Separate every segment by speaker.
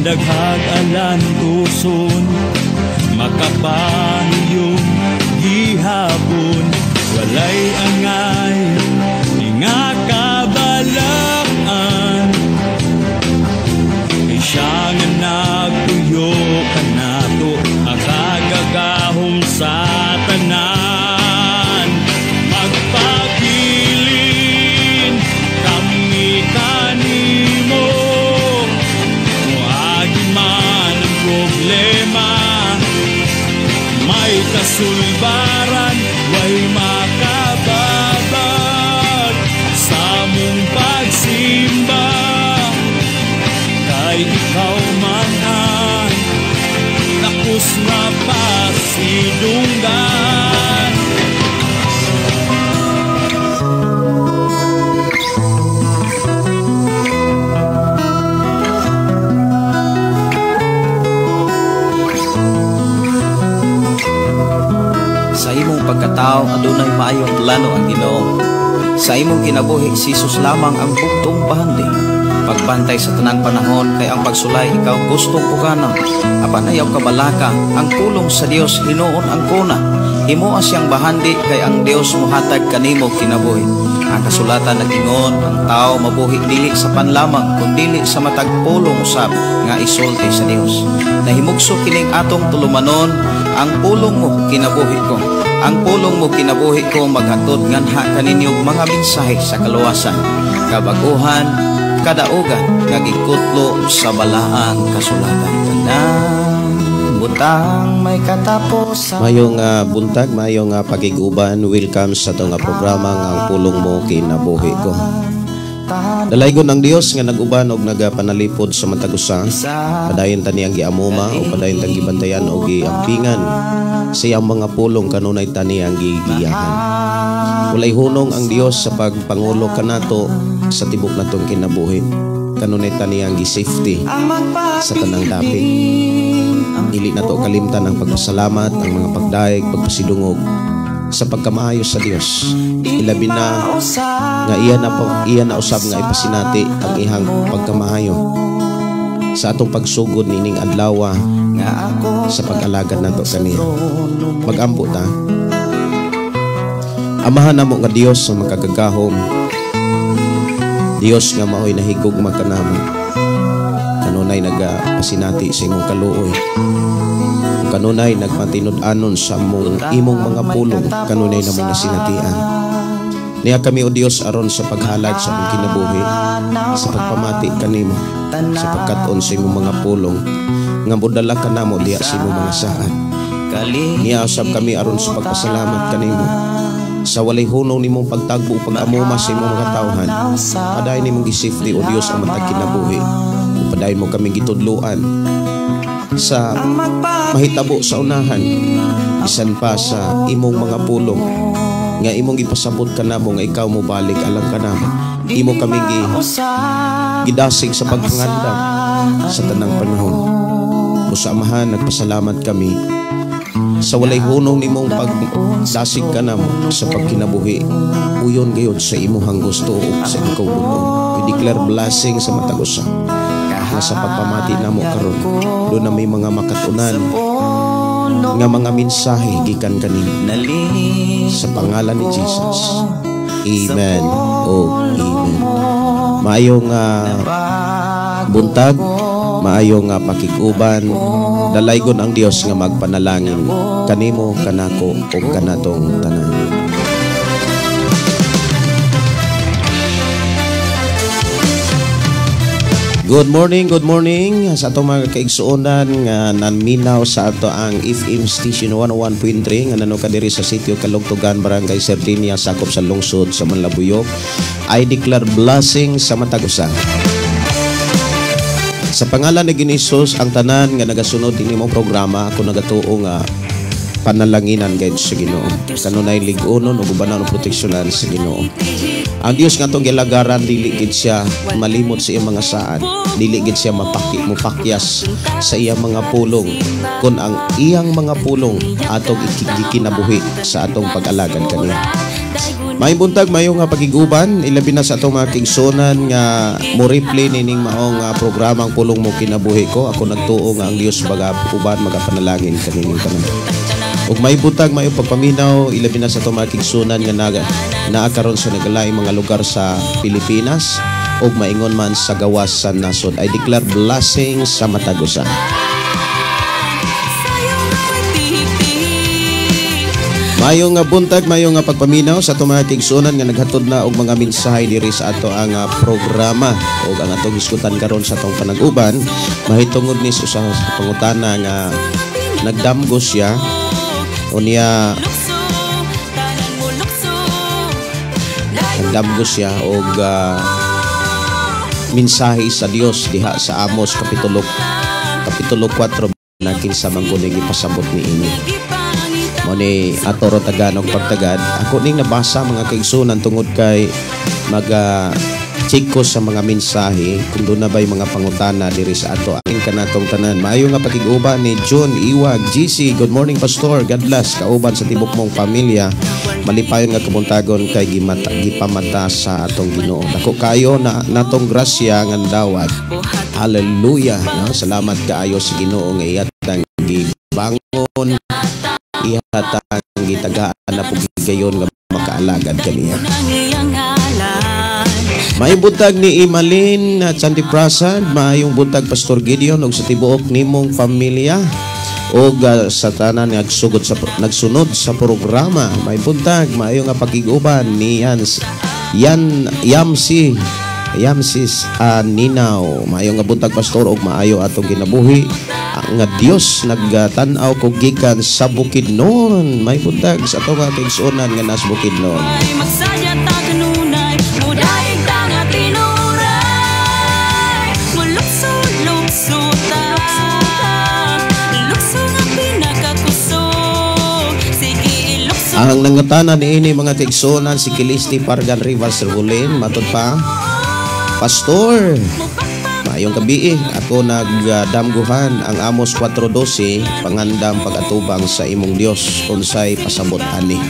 Speaker 1: Daghag alantuson, makapahiyon gihapon. Walay angay nga kabalaan, kay siya nga nagtuyo kanato, makagagahom sa tanan. Magpabilin kami kanimo, moagi man ang problema, may kasulbaran, way makababag sa mong pagsimba. Kay ikaw man ang dakos nga pasidunggan.
Speaker 2: Sa imong pagkatao adunay maayong plano ang Ginoo. Sa imong kinabuhi si Jesus lamang ang bugtong bahandi. Pagbantay sa tanang panahon kay ang pagsulay ikaw gustong pukanon. Apan ayaw kabalaka ang pulong sa Dios hinuon ang kuna. Himoa siyang bahandi kay ang Dios mohatag kanimo kinabuhi. Ang kasulatan nag-ingon ang tao mabuhi dili sa panlamang kundili sa matag pulong usab nga isulti sa Dios. Nahimugso kining atong tulumanon, ang pulong mo kinabuhi ko. Ang pulong mo kinabuhi ko maghatod nganha kaninyo mga mensahe sa kaluwasan, kabaguhan, kadaugan nga gikutlo sa balaang kasulatan. Tanang butang may katapusan.
Speaker 3: Mayong buntag, mayong pakig-uban, welcome sa atong programa nga Ang Pulong Mo Kinabuhi Ko. Dalaygon ang Dios nga nag-uban og nagapanalipod sa matag usa. Padayon ta niyang giamuma o padayon tang gibantayan og giampingan sa iyang mga pulong kanunay ta niyang gigiyahan. Walay hunong ang Dios sa pagpangulo kanato sa tibok natong kinabuhi. Kanunay ta niyang gi-safety sa tanang dapit. Dili nato kalimtan ang pagpasalamat, ang mga pagdaig, pagpasidungog sa pagkamaayo sa Dios. Ilabi na nga iya na usab nga ipasinati ang ihang pagkamaayo sa atong pagsugod niining adlaw sa pag-alagad nato kaniya. Mag-ampo ta. Amahan namo nga Dios sa makagagahom, Dios nga maoy nahigugma kanamo, kanunay nagapasinati sa imong kaluoy, kanunay nagmatinud-anon sa imong mga pulong, kanunay namong nasinatian. Niya kami o Dios aron sa paghalad sa among kinabuhi, sa pagpamati kanimo, sa pagkat-on sa imong mga pulong nga modala kanamo diha sa imong mga saad. Niya usab kami aron sa pagpasalamat kanimo sa walay hunong nimong pagtagbo ug pag-amuma sa imong mga tawhan. Padayon nimong gi-safety o Dios ang matag kinabuhi. Padayon mo kaming gitudloan sa mahitabo sa unahan, bisan pa sa imong mga pulong nga imong ipasabot kanamo nga ikaw mobalik alang kanamo. Imo kaming gidasig sa pagpangandam sa tanang panahon. O sa Amahan, nagpasalamat kami sa walay hunong nimong pagdasig kanamo sa pagkinabuhi. Uyon gayud sa imuhang gusto ug sa imong kaubuton. We declare blessing sa matag usa nga sa pagpamati namo karon do na may mga makatunan nga mga mensahe gikan kanimo. Sa pangalan ni Jesus. Amen. Oh, amen. Maayong buntag, maayong pakig-uban. Dalaygon ang Dios nga magpanalangin kanimo, kanako ug kanatong tanan. Good morning, good morning sa atong mga kaigsuonan nga nanminaw sa ato ang FM Station 101.3 nga nanuka diri sa sitio Kalugtugan, Barangay Sardinia, sakop sa lungsod sa Manlabuyok. I declare blessing sa matag usa. Sa pangalan ni Ginoong ang tanan nga nagasunod ini mong programa, ako nagatuo nga panalanginan gayud sa Ginoo. Kanunay lig-onon ug ubanan og proteksyonan sa Ginoo. Ang Dios nga atong gilagaran, dili gid siya malimot sa iyang mga saad, dili gid siya mupakyas sa iyang mga pulong, kun ang iyang mga pulong atong ikikinabuhi sa atong pag-alagad kaniya. Maayong buntag, maayong nga pagiguban, ilabi na sa atong mga kaigsuonan nga mo replay nining maong programang Pulong Mo Kinabuhi Ko. Ako nagtuo nga ang Dios baga uban magapanalangin kaninyong tanan. Ug may buntag, maayong pagpaminaw, ilabi na sa atong mga kaigsuonan nga naa karon sa nagalaing mga lugar sa Pilipinas ug maingon man sa gawas sa nasod. I declare blessings sa matag usa. Maayong nga buntag, maayong nga pagpaminaw sa atong mga kaigsuonan nga naghatod na og mga mensahe diri sa ato ang programa ug ang atong hisgutan karon sa atong panag-uban mahitungod ni sa pangutana nga nagdamgo siya unya nagdamgo siya og mensahe sa Dios diha sa Amos kapitulo 4 na kinsa man gud gipasabot niini. Mo ni ato ro tagan og pagtagad. Ako ning nabasa mga kaigsuonan tungod kay maga check ko sa mga mensahe kung doon na ba'y mga pangutana diri sa ato. Ang kanatong tanan. Maayo nga pakig-uban ni John Iwag GC. Good morning, Pastor. God bless kauban sa tibok mong pamilya. Malipayon nga kabuntagon kay gipamata sa atong Ginoo. Dako kayo na natong grasya nga dawat. Hallelujah. No? Salamat kaayo sa Ginoo nga iyatang gibangon, ihatang gitagaan na pugigayon nga makaalagad kaniya. Maayong buntag ni Imalin Chandy Prasad, maayong buntag Pastor Gideon ug sa tibuok nimong pamilya ug sa tanan nga nagsunod sa programa. Maayong buntag, maayong nga pagig-uban ni Yamsi Yamsis Ninaw. Maayong nga buntag Pastor ug maayo atong kinabuhi nga Dios nagtan-aw ko gikan sa Bukidnon. May buntag sa atong nga kaigsuonan nga nas Bukidnon. Ang nangutana niini mga kaigsuonan si Kilisti Pargan Rivas Regulin. Matod pa, Pastor, maayong gabi. Ako nagdamguhan ang Amos 4:12, pangandam pag-atubang sa imong Dios unsay pasabot ani.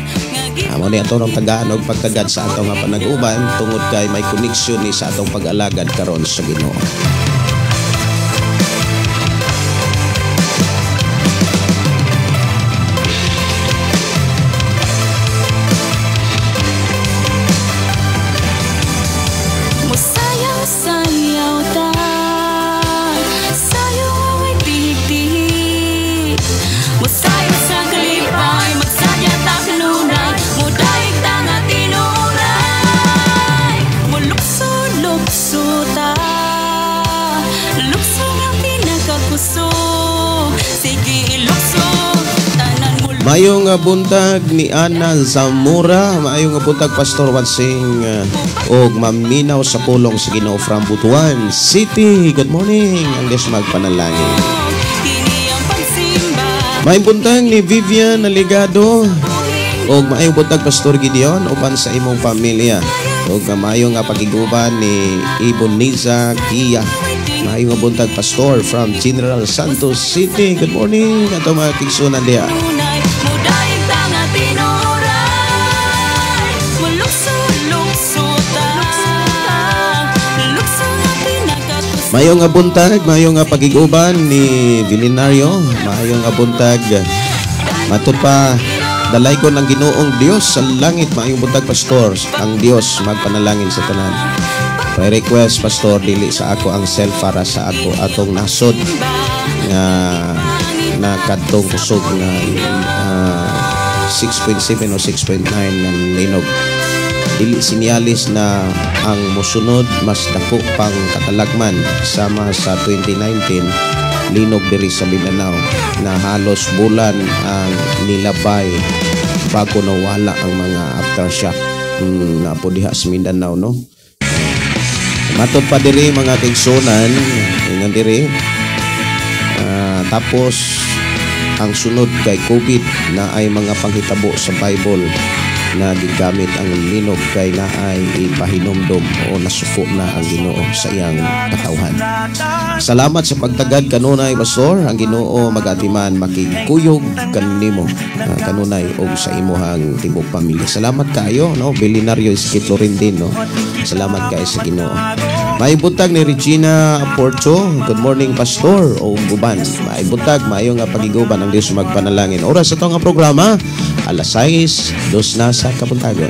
Speaker 3: Amo ni ato rong tagaan og pagtagad sa atong nga panag-uban tungod kay may koneksyon ni sa atong pag-alagad karon sa Ginoo. Maayong buntag ni Ana Zamora, maayong buntag Pastor Wansing og maminaw sa pulong sa Ginoo from Butuan City. Good morning, ang Dios magpanalangin. Maayong buntag ni Vivian Aligado og maayong buntag Pastor Gideon uban sa imong pamilya. Og maayong pagiguban ni Iboniza Kia. Maayong buntag Pastor from General Santos City. Good morning ato mga kaigsuonan diha. Maayong buntag, maayong pagiguban ni Villinario, maayong buntag. Matod pa, dalaygon ang Ginoong Dios sa langit. Maayong buntag Pastor, ang Dios magpanalangin sa tanan. Prayer request Pastor, dili sa ako ang self para sa ako atong nasod nga nakadtong kusog nga 6.7 o 6.9 nga linog. Dili sinyalis na ang mosunod mas dako pang katalagman sama sa 2019 linog diri sa Mindanao na halos bulan ang nilabay bago nawala ang mga aftershock napo diha sa Mindanao, no? Matod pa diri mga kaigsuonan, ingon diri tapos ang sunod kay COVID na ay mga panghitabo sa Bible na gigamit ang linog kay naay ipahinumdom o nasuko na ang Ginoo sa iyang katawhan. Salamat sa pagtagad kanunay, Pastor. Ang Ginoo magatiman makigkuyog kanimo kanunay og sa imuhang tibok pamilya. Salamat kaayo, no, Belinario Iskit Lorindin, no. Salamat kaayo sa Ginoo. May buntag ni Regina Porto. Good morning, Pastor o guban. May buntag, maayo nga pagiguban, ang Dios magpanalangin. Oras sa nga programa, alas 6, dos na sa kabuntagon.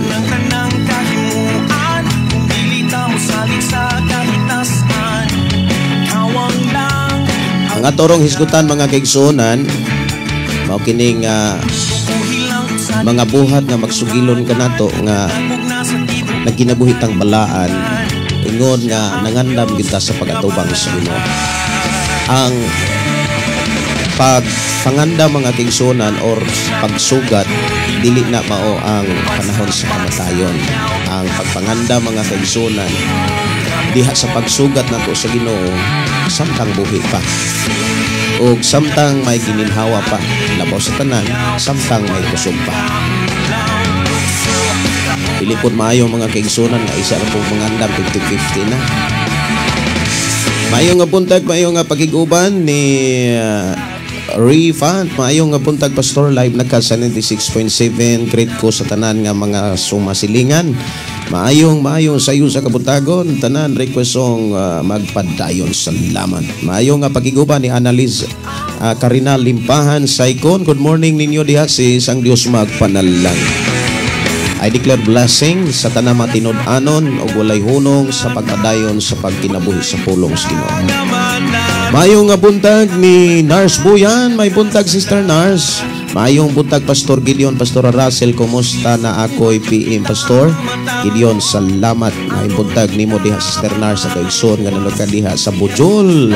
Speaker 3: Ang atorong hisgutan, mga kaigsuonan, mao kining mga buhat nga magsugilon kanato nga nagkinabuhi tang balaan ingon nga nangandam kita sa pag-atubang sa Ginoo. Ang pagpangandam, mga kaigsuonan, or pagsugat, dili na mao ang panahon sa kamatayon. Ang pagpangandam, mga kaigsuonan, diha sa pagsugat nato sa Ginoo samtang buhi pa og samtang may gininhawa pa, labaw sa tanan samtang may kusog pa. Dili pod maayo, mga kaigsuonan, nga isa ra pong mangandam, 50-50 na. Maayo nga buntag, maayo nga pagiguban ni Refund. Maayo nga buntag, Pastor. Live na ka sa 96.7. Great ko sa tanan nga mga sumasilingan. Maayong maayong sayo sa kabuntagon. Tanan request song "Magpadayon". Salamat. Maayo nga pagiguban ni Annalise Karina Limpahan Saikon. Good morning ninyo diha sis. Ang Dios magpanalang. I declare blessing sa tanang matinud-anon ug walay hunong sa pagpadayon sa pagkinabuhi sa pulong sa Ginoo. Maayong nga buntag ni Nars Buyan, may buntag, Sister Nars. Maayong buntag, Pastor Gideon, Pastor Russell, kumusta na ako'y PM, Pastor Gideon? Salamat. Maayong buntag nimo diha, Sister Nars, sa kaigsoon nga nanood ka diha sa Bujol.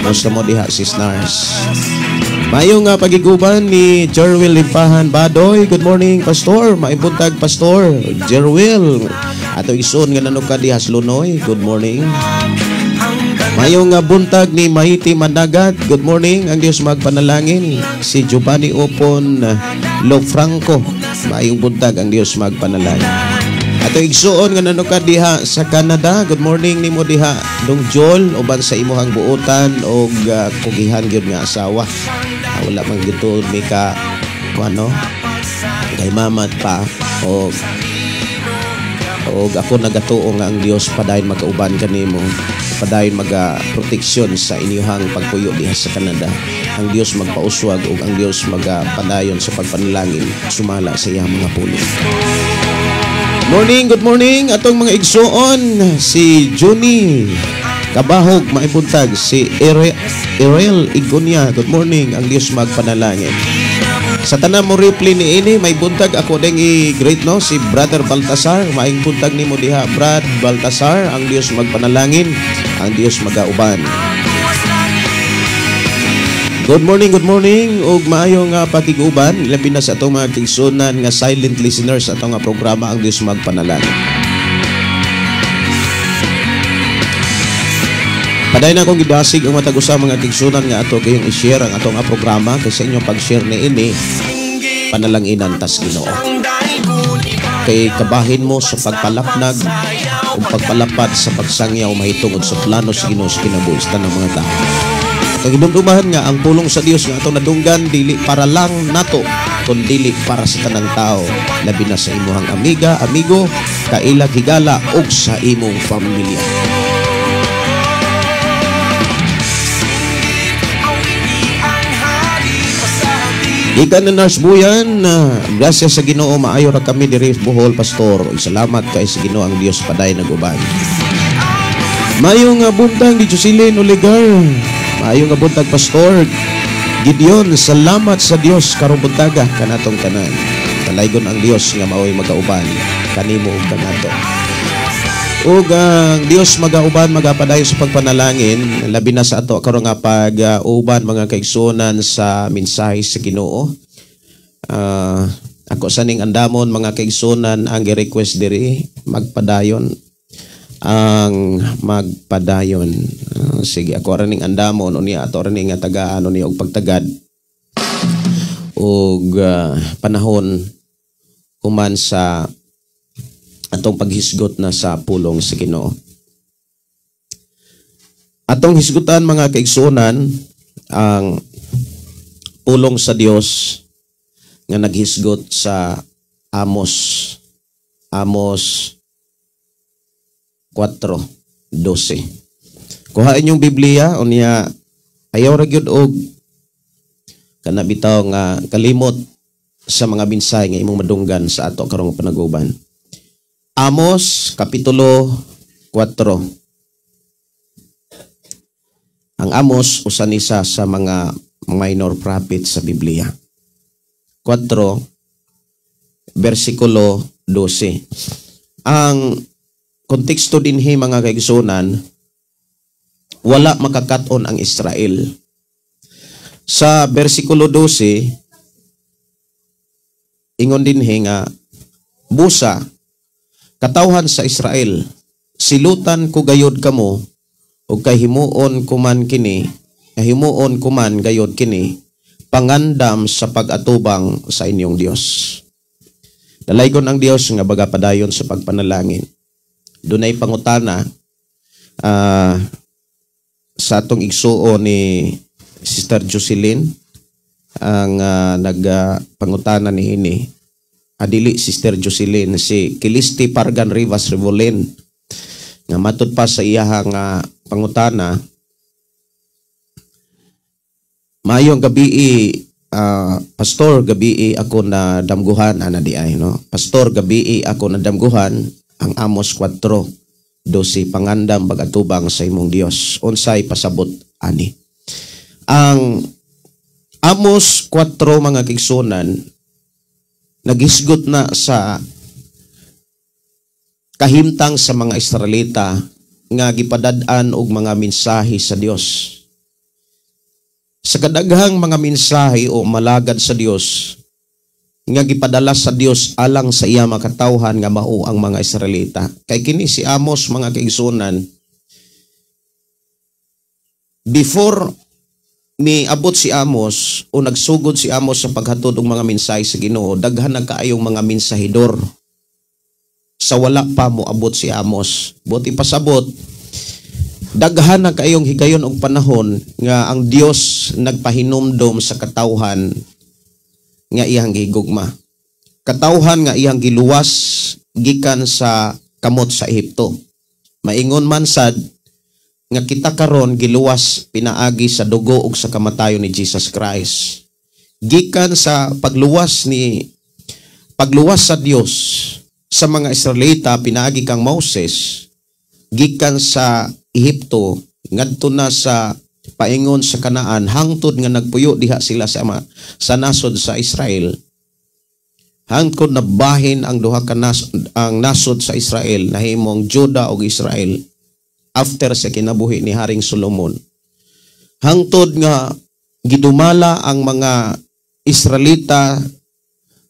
Speaker 3: Kumusta mo diha, Sis Nars? Maayong nga pagiguban ni Jerwil Limpahan Badoy. Good morning, Pastor. Maayong buntag, Pastor Jerwil. Ato igsoon nga nanood ka diha sa Lunoy. Good morning. Maayong nga buntag ni Mahiti Managat. Good morning. Ang Diyos magpanalangin. Si Giovanni Opon Lofranco. Maayong buntag. Ang Diyos magpanalangin. Ato igsuon nga nanood ka diha sa Canada. Good morning nimo diha, Dong Jol, uban sa imuhang buotan og kugihan gyud nga asawa. Wala man gito mi ka kuano kay mama at pa og ako nagatuo nga ang Dios padayon magauban kanimo, padayon maga proteksyon sa inyuhang pagpuyo diha sa Canada. Ang Dios magpauswag ug ang Dios magapadayon sa pagpanalangin sumala sa iyang mga pulong. Morning, good morning atong mga igsuon, si Juni Kabahog, maibuntag si Erel Igonia. Good morning, ang Dios magpanalangin. Sa tanan mo reply ni ini, may buntag ako ding i-great, no, si Brother Baltasar. Maayong buntag nimo diha, Brad Baltasar. Ang Dios magpanalangin, ang Dios magauban. Good morning ug maayong pakiguban labi na sa atong mga kaigsuonan nga silent listeners sa atong nga programa, Ang Dios Magpanalangin. Padayon na akong gidasig ang matag usa, mga kaigsuonan, nga ato kayong i-share ang atong nga programa kay sa inyong pag-share ni ini panalanginan tas Ginoo. Kay kabahin mo sa pagpalapnag ug pagpalapad sa pagsangyaw mahitungod sa plano sa Ginoo sa kinabuhi sa tanang mga tao. Kagidumdumahan nga ang pulong sa Dios nga atong nadunggan dili para lang nato kun dili para sa tanang tao, labi na sa imong amiga, amigo, kaila, higala ug sa imong pamilya. Gikan na Nurse Buyan, gracias sa Ginoo maayo ra kami diri Bohol, Pastor. Salamat kay sa Ginoo, ang Dios paday naguban. Maayong buntag ni Jocelyn Oligar. Maayong buntag, Pastor Gideon, salamat sa Dios karong buntaga kanatong tanan. Talaygon ang Dios nga maoy magauban kanimo ug kanato. Ug ang Dios magauban magapadayon sa pagpanalangin labi na sa ato karon nga pag-uban, mga kaigsuonan, sa mensahe sa Ginoo. Ako sa ning andamon, mga kaigsuonan, ang gi-request diri "Magpadayon", ang "Magpadayon". Sige, ako ra ning andamon unya ato ra ning nga tagaan unya og pagtagad og panahon. human sa atong paghisgot na sa pulong sa Ginoo. Atong hisgutan, mga kaigsuonan, ang pulong sa Dios nga naghisgot sa Amos. Amos 4:12. Kuha inyong Biblia unya, ayaw ra gyud og kana bitaw nga kalimot sa mga mensahe nga imong madunggan sa ato karong panaguban. Amos kapitulo 4. Ang Amos, usa ni sa mga minor prophet sa Biblia. 4 versikulo 12. Ang konteksto dinhi, mga kaigsunan, wala makakaton ang Israel. Sa versikulo 12, ingon dinhi nga, "Busa, katawhan sa Israel, silutan ko gayod kamo ug kay himuon ko man kini, himuon ko man gayod kini pangandam sa pag-atubang sa inyong Dios." Dalaygon ang Dios nga baga padayon sa pagpanalangin. Dunay pangutana sa atong igsuo ni Sister Jocelyn ang nagpangutana ni ini. Adili Sister Jocelyn, si Kilisti Pargan Rivas Revolin, nga matud pa sa iyahang pangutana, "Maayong gabii, pastor, gabii ako na damguhan," ana di ay, no? "Pastor, gabii ako na damguhan ang Amos 4:12, pangandam pag-atubang sa imong Dios. Unsay pasabot ani?" Ang Amos 4, mga kaigsuonan, naghisgot na sa kahimtang sa mga Israelita nga gipadad-an og mga mensahe sa Dios. Sa kadaghang mga mensahe o malagad sa Dios nga gipadala sa Dios alang sa iya makatawhan nga mao ang mga Israelita. Kay kini si Amos, mga kaigsuonan, before ni abot si Amos o nagsugod si Amos sa paghatod og mga mensahe sa Ginoo, daghan na kaayong mga mensahidor sa wala pa mo abot si Amos. Buot ipasabot, daghan na kaayong higayon og panahon nga ang Dios nagpahinumdom sa katawhan nga iyang gigugma. Katawhan nga iyang giluwas gikan sa kamot sa Ehipto. Maingon man sad nga kita karon giluwas pinaagi sa dugo ug sa kamatayon ni Jesus Christ. Gikan sa pagluwas sa Dios sa mga Israelita pinaagi kang Moses gikan sa Ehipto ngadto na sa paingon sa Kanaan, hangtod nga nagpuyo diha sila sa nasod sa Israel, hangtod na bahin ang duha ka ang nasod sa Israel, nahimong Juda ug Israel after sa kinabuhi ni Haring Solomon, hangtod nga gidumala ang mga Israelita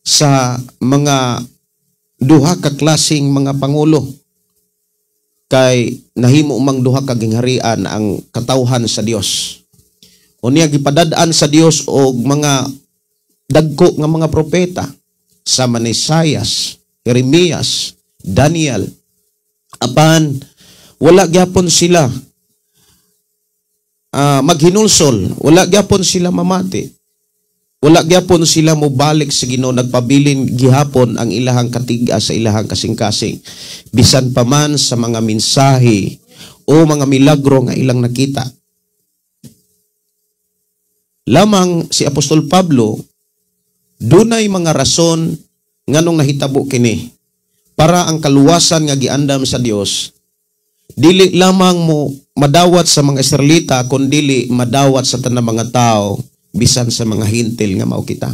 Speaker 3: sa mga duha ka klaseng mga pangulo, kay nahimo mang duha ka gingharian ang katawhan sa Dios. Unya gipadad-an sa Dios og mga dagko nga mga propeta sama ni Isaias, Jeremias, Daniel. Apan wala gyapon sila maghinulsol, wala gyapon sila mamati. Wala gyapon sila mobalik sa Ginoo, nagpabilin gihapon ang ilahang katig-a sa ilahang kasing-kasing. Bisan pa man sa mga mensahe o mga milagro nga ilang nakita. Lamang si Apostol Pablo, dunay mga rason nganong nahitabo kini para ang kaluwasan nga giandam sa Dios dili lamang mo madawat sa mga Israelita kun dili madawat sa tanang mga tao, bisan sa mga Hentil nga mao kita.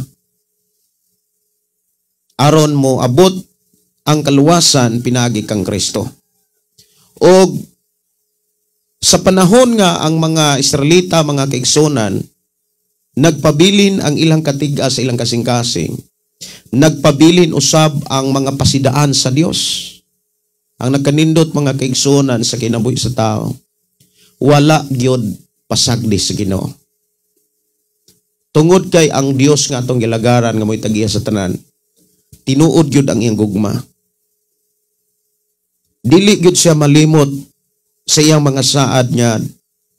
Speaker 3: Aron mo abot ang kaluwasan pinaagi kang Kristo. Og sa panahon nga ang mga Israelita, mga kaigsunan, nagpabilin ang ilang katig-a sa ilang kasing-kasing, nagpabilin usab ang mga pasidaan sa Dios. Ang nagkanindot, mga kaigsunan, sa kinabuhi sa tao, wala gyud pasagdi sa Ginoo. Tungod kay ang Dios nga atong gilagaran nga mo'y tagiya sa tanan, tinuod gyud ang iyang gugma. Dili gyud siya malimot sa iyang mga saad nga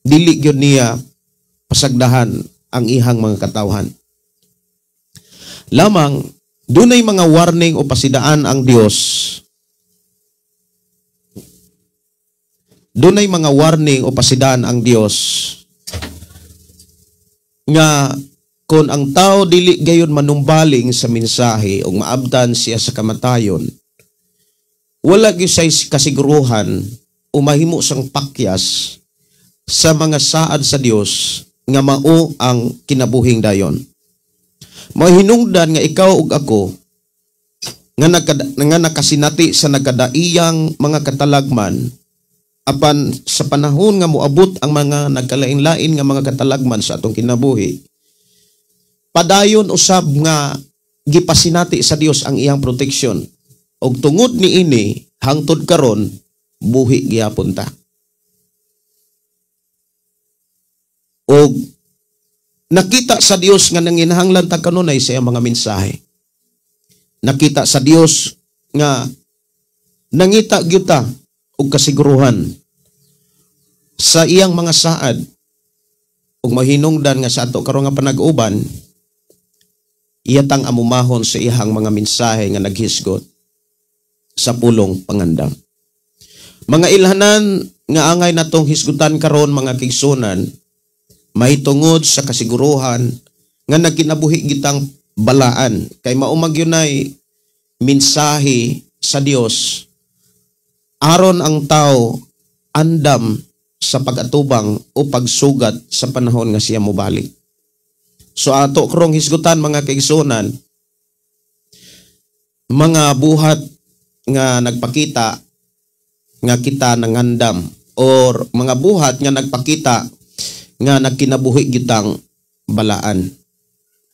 Speaker 3: dili gyud niya pasagdahan ang ihang mga katawhan. Lamang dunay mga warning o pasidaan ang Dios. Dunay mga warning o pasidaan ang Dios nga kung ang tao dili gayon manumbaling sa mensahe o maabtan siya sa kamatayon, wala gyud say kasiguruhan o mahimo sang pakyas sa mga saad sa Dios nga mao ang kinabuhing dayon. Mahinungdan nga ikaw ug ako nga nakasinati sa nagkadaiyang mga katalagman, apan sa panahon nga moabot ang mga nagkalain-lain nga mga katalagman sa atong kinabuhi, padayon usab nga gipasinati sa Dios ang iyang proteksyon. Og tungod niini hangtod karon buhi gihapon ta. Og nakita sa Dios nga nanginahanglan ta kanunay sa iyang mga mensahe. Nakita sa Dios nga nangita gyud ta og kasiguruhan sa iyang mga saad. Ug mahinungdan nga sa ato karon nga panag-uban, iya tang amumahon sa iyang mga mensahe nga naghisgot sa pulong pangandam. Mga ilhanan nga angay natong hisgutan karon, mga kigsunan, mahitungod sa kasiguruhan nga nagkinabuhi gitang balaan kay mao magyunay mensahe sa Dios aron ang tao andam sa pag-atubang o pagsugat sa panahon nga siya mobalik. So ato krong hisgutan, mga kaigsunan, mga buhat nga nagpakita nga kita nangandam or mga buhat nga nagpakita nga nagkinabuhi gitang balaan.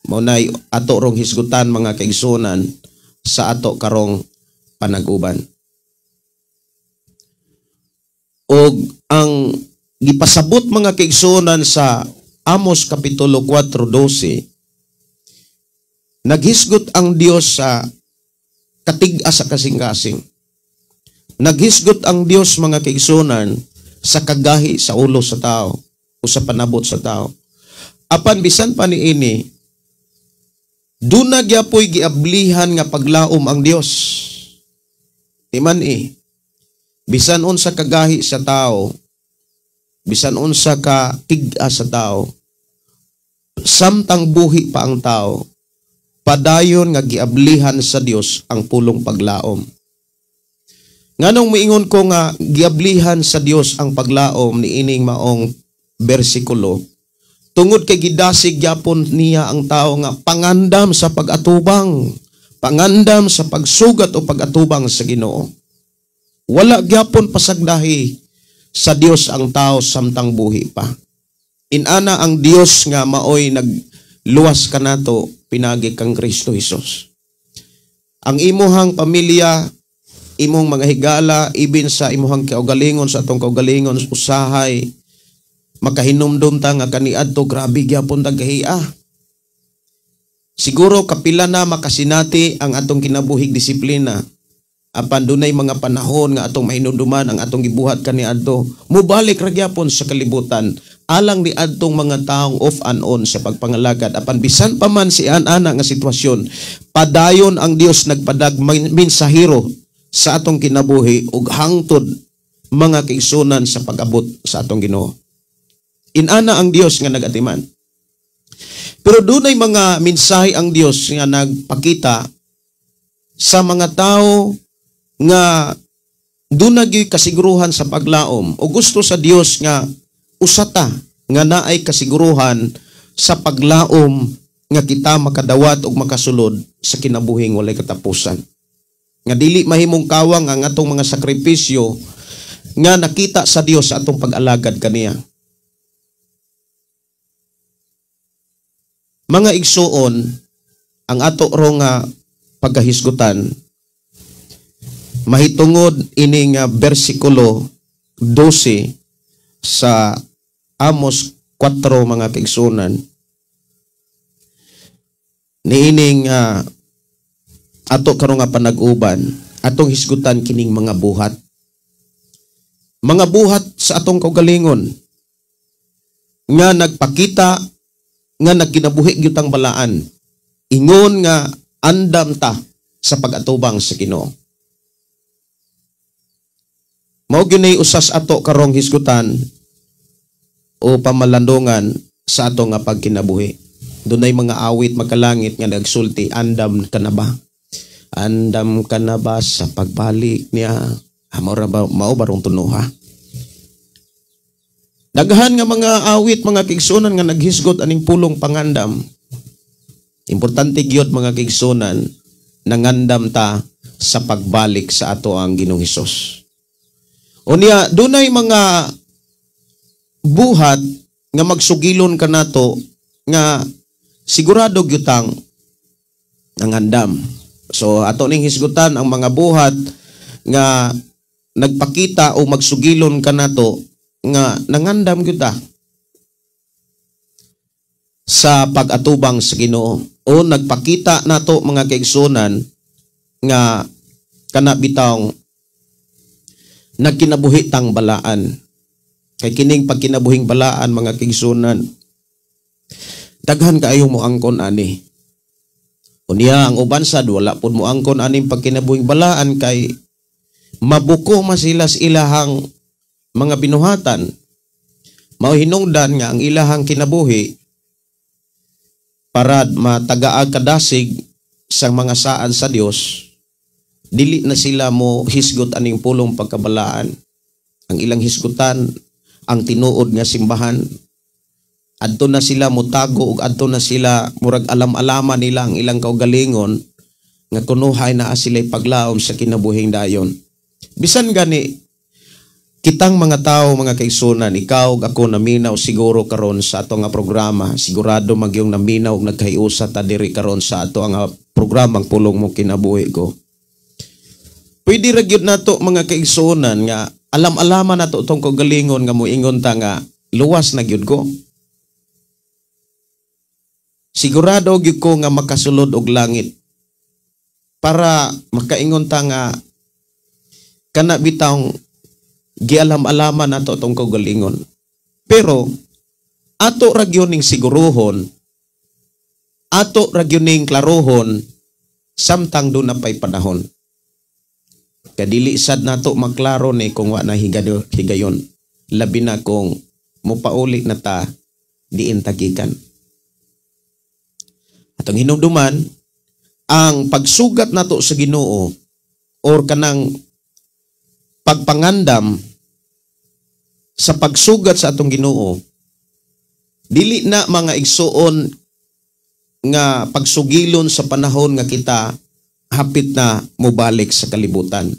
Speaker 3: Mao nay ato rong hisgutan, mga kaigsunan, sa ato karong panag-uban. Og ang gipasabot, mga kaigsunan, sa Amos Kapitulo 4:12, naghisgot ang Dios sa katig-a sa kasing-kasing. Naghisgot ang Dios, mga kaigsunan, sa kagahi sa ulo sa tao o sa panabot sa tao. Apan bisan pa niini, duna gyapoy giablihan nga paglaom ang Dios. Timan bisan unsa kagahi sa tao, bisan unsa ka tig-a sa tao, samtang buhi pa ang tao, padayon nga giablihan sa Dios ang pulong paglaom. Nganong miingon ko nga giablihan sa Dios ang paglaom niining maong bersikulo, tungod kay gidasig gyapon niya ang tao nga pangandam sa pag-atubang, pangandam sa pagsugat o pag-atubang sa Ginoo. Wala gyapon pasagdahi sa Dios ang tao samtang buhi pa. Inana ang Dios nga maoy nagluwas kanato pinagi kang Kristo Hesus. Ang imuhang pamilya, imong mga higala, ibin sa imuhang kaugalingon, sa atong kaugalingon, usahay makahinumdum ta nga kaniadto grabe gyapon tag kahia. Siguro kapila na makasinati ang atong kinabuhig disiplina. Apan dunay mga panahon nga atong mahinumduman ang atong gibuhat kaniadto. Mubalik ra gyapon sa kalibutan alang ni adtong mga taong off and on sa pagpangalagad. Apan bisan pa man si an-ana nga sitwasyon, padayon ang Dios nagpadag mensahero sa atong kinabuhi ug hangtod, mga kaigsunan, sa pag-abot sa atong Ginoo. Inana ang Dios nga nagatiman. Pero dunay mga mensahe ang Dios nga nagpakita sa mga tao nga dunay gyud kasiguruhan sa paglaom o gusto sa Dios nga usata nga naay kasiguruhan sa paglaom nga kita makadawat og makasulod sa kinabuhing walay katapusan. Nga dili mahimong kawang ang atong mga sakripisyo nga nakita sa Dios sa atong pag-alagad kaniya. Mga igsuon, ang ato ro nga pagkahisgutan mahitungod ini nga bersikulo 12 sa Amos 4, mga kaigsunan, niining Ato karon nga panag-uban, atong hisgutan kining mga buhat. Mga buhat sa atong kaugalingon nga nagpakita nga nagkinabuhi gyud tang balaan. Ingon nga andam ta sa pag-atubang sa Ginoo. Mao gyud nay usas ato karong hisgutan o pamalandungan sa ato nga pagkinabuhi. Dunay mga awit magkalangit nga nagsulti, "Andam ka na ba? Andam ka na ba sa pagbalik niya?" Ah, mao ra ba, mao barong tunuha? Daghan nga mga awit, mga kaigsuonan, nga naghisgot aning pulong pangandam. Importante gyud, mga kaigsuonan, nangandam ta sa pagbalik sa ato ang Ginoong Hesus. Unya, dunay mga buhat nga magsugilon kanato nga sigurado gyud tang nangandam. So ato ning hisgutan ang mga buhat nga nagpakita o magsugilon kanato nga nangandam gyud ta sa pag-atubang sa Ginoo o nagpakita nato, mga kaigsuonan, nga kana bitawng nagkinabuhi tang balaan. Kay kining pagkinabuhing balaan, mga kaigsuonan, daghan kaayong moangkon ani. Unya ang uban sad wala pud moangkon aning pagkinabuhing balaan kay mabuko man sila sa ilahang mga binuhatan. Mao hinungdan nga ang ilahang kinabuhi para matagaag kadasig sa mga saad sa Dios, dili na sila mo hisgot aning pulong pagkabalaan. Ang ilang hisgutan ang tinuod nga simbahan. Adto na sila motago ug adto na sila murag alam-alaman nila ang ilang kaugalingon nga kunuhay naa sila'y paglaom sa kinabuhing dayon. Bisan gani kitang mga tao, mga kaigsuonan, ikaw ug ako, naminaw siguro karon sa ato nga programa, sigurado magyong naminaw ug nagkahiusa ta diri karon sa ato nga programang Pulong Mo Kinabuhi Ko. Pwede ra gyud nato, mga kaigsuonan, nga alam-alaman nato tong kaugalingon nga moingon ta nga luwas na gyud ko. Sigurado gyud ko nga makasulod og langit, para makaingon ta nga kana bitawng gialam-alaman nato tong kaugalingon. Pero ato ra gyud ning siguruhon, ato ra gyud ning klarohon samtang duna pay panahon. Kadili sad nato maklaro ni kung wa na higayon. Labi na kung mopauli na ta diin tagikan. Atong hinumduman ang pagsugat nato sa Ginoo or kanang pagpangandam sa pagsugat sa atong Ginoo, dili na, mga igsuon, nga pagsugilon sa panahon nga kita hapit na mobalik sa kalibutan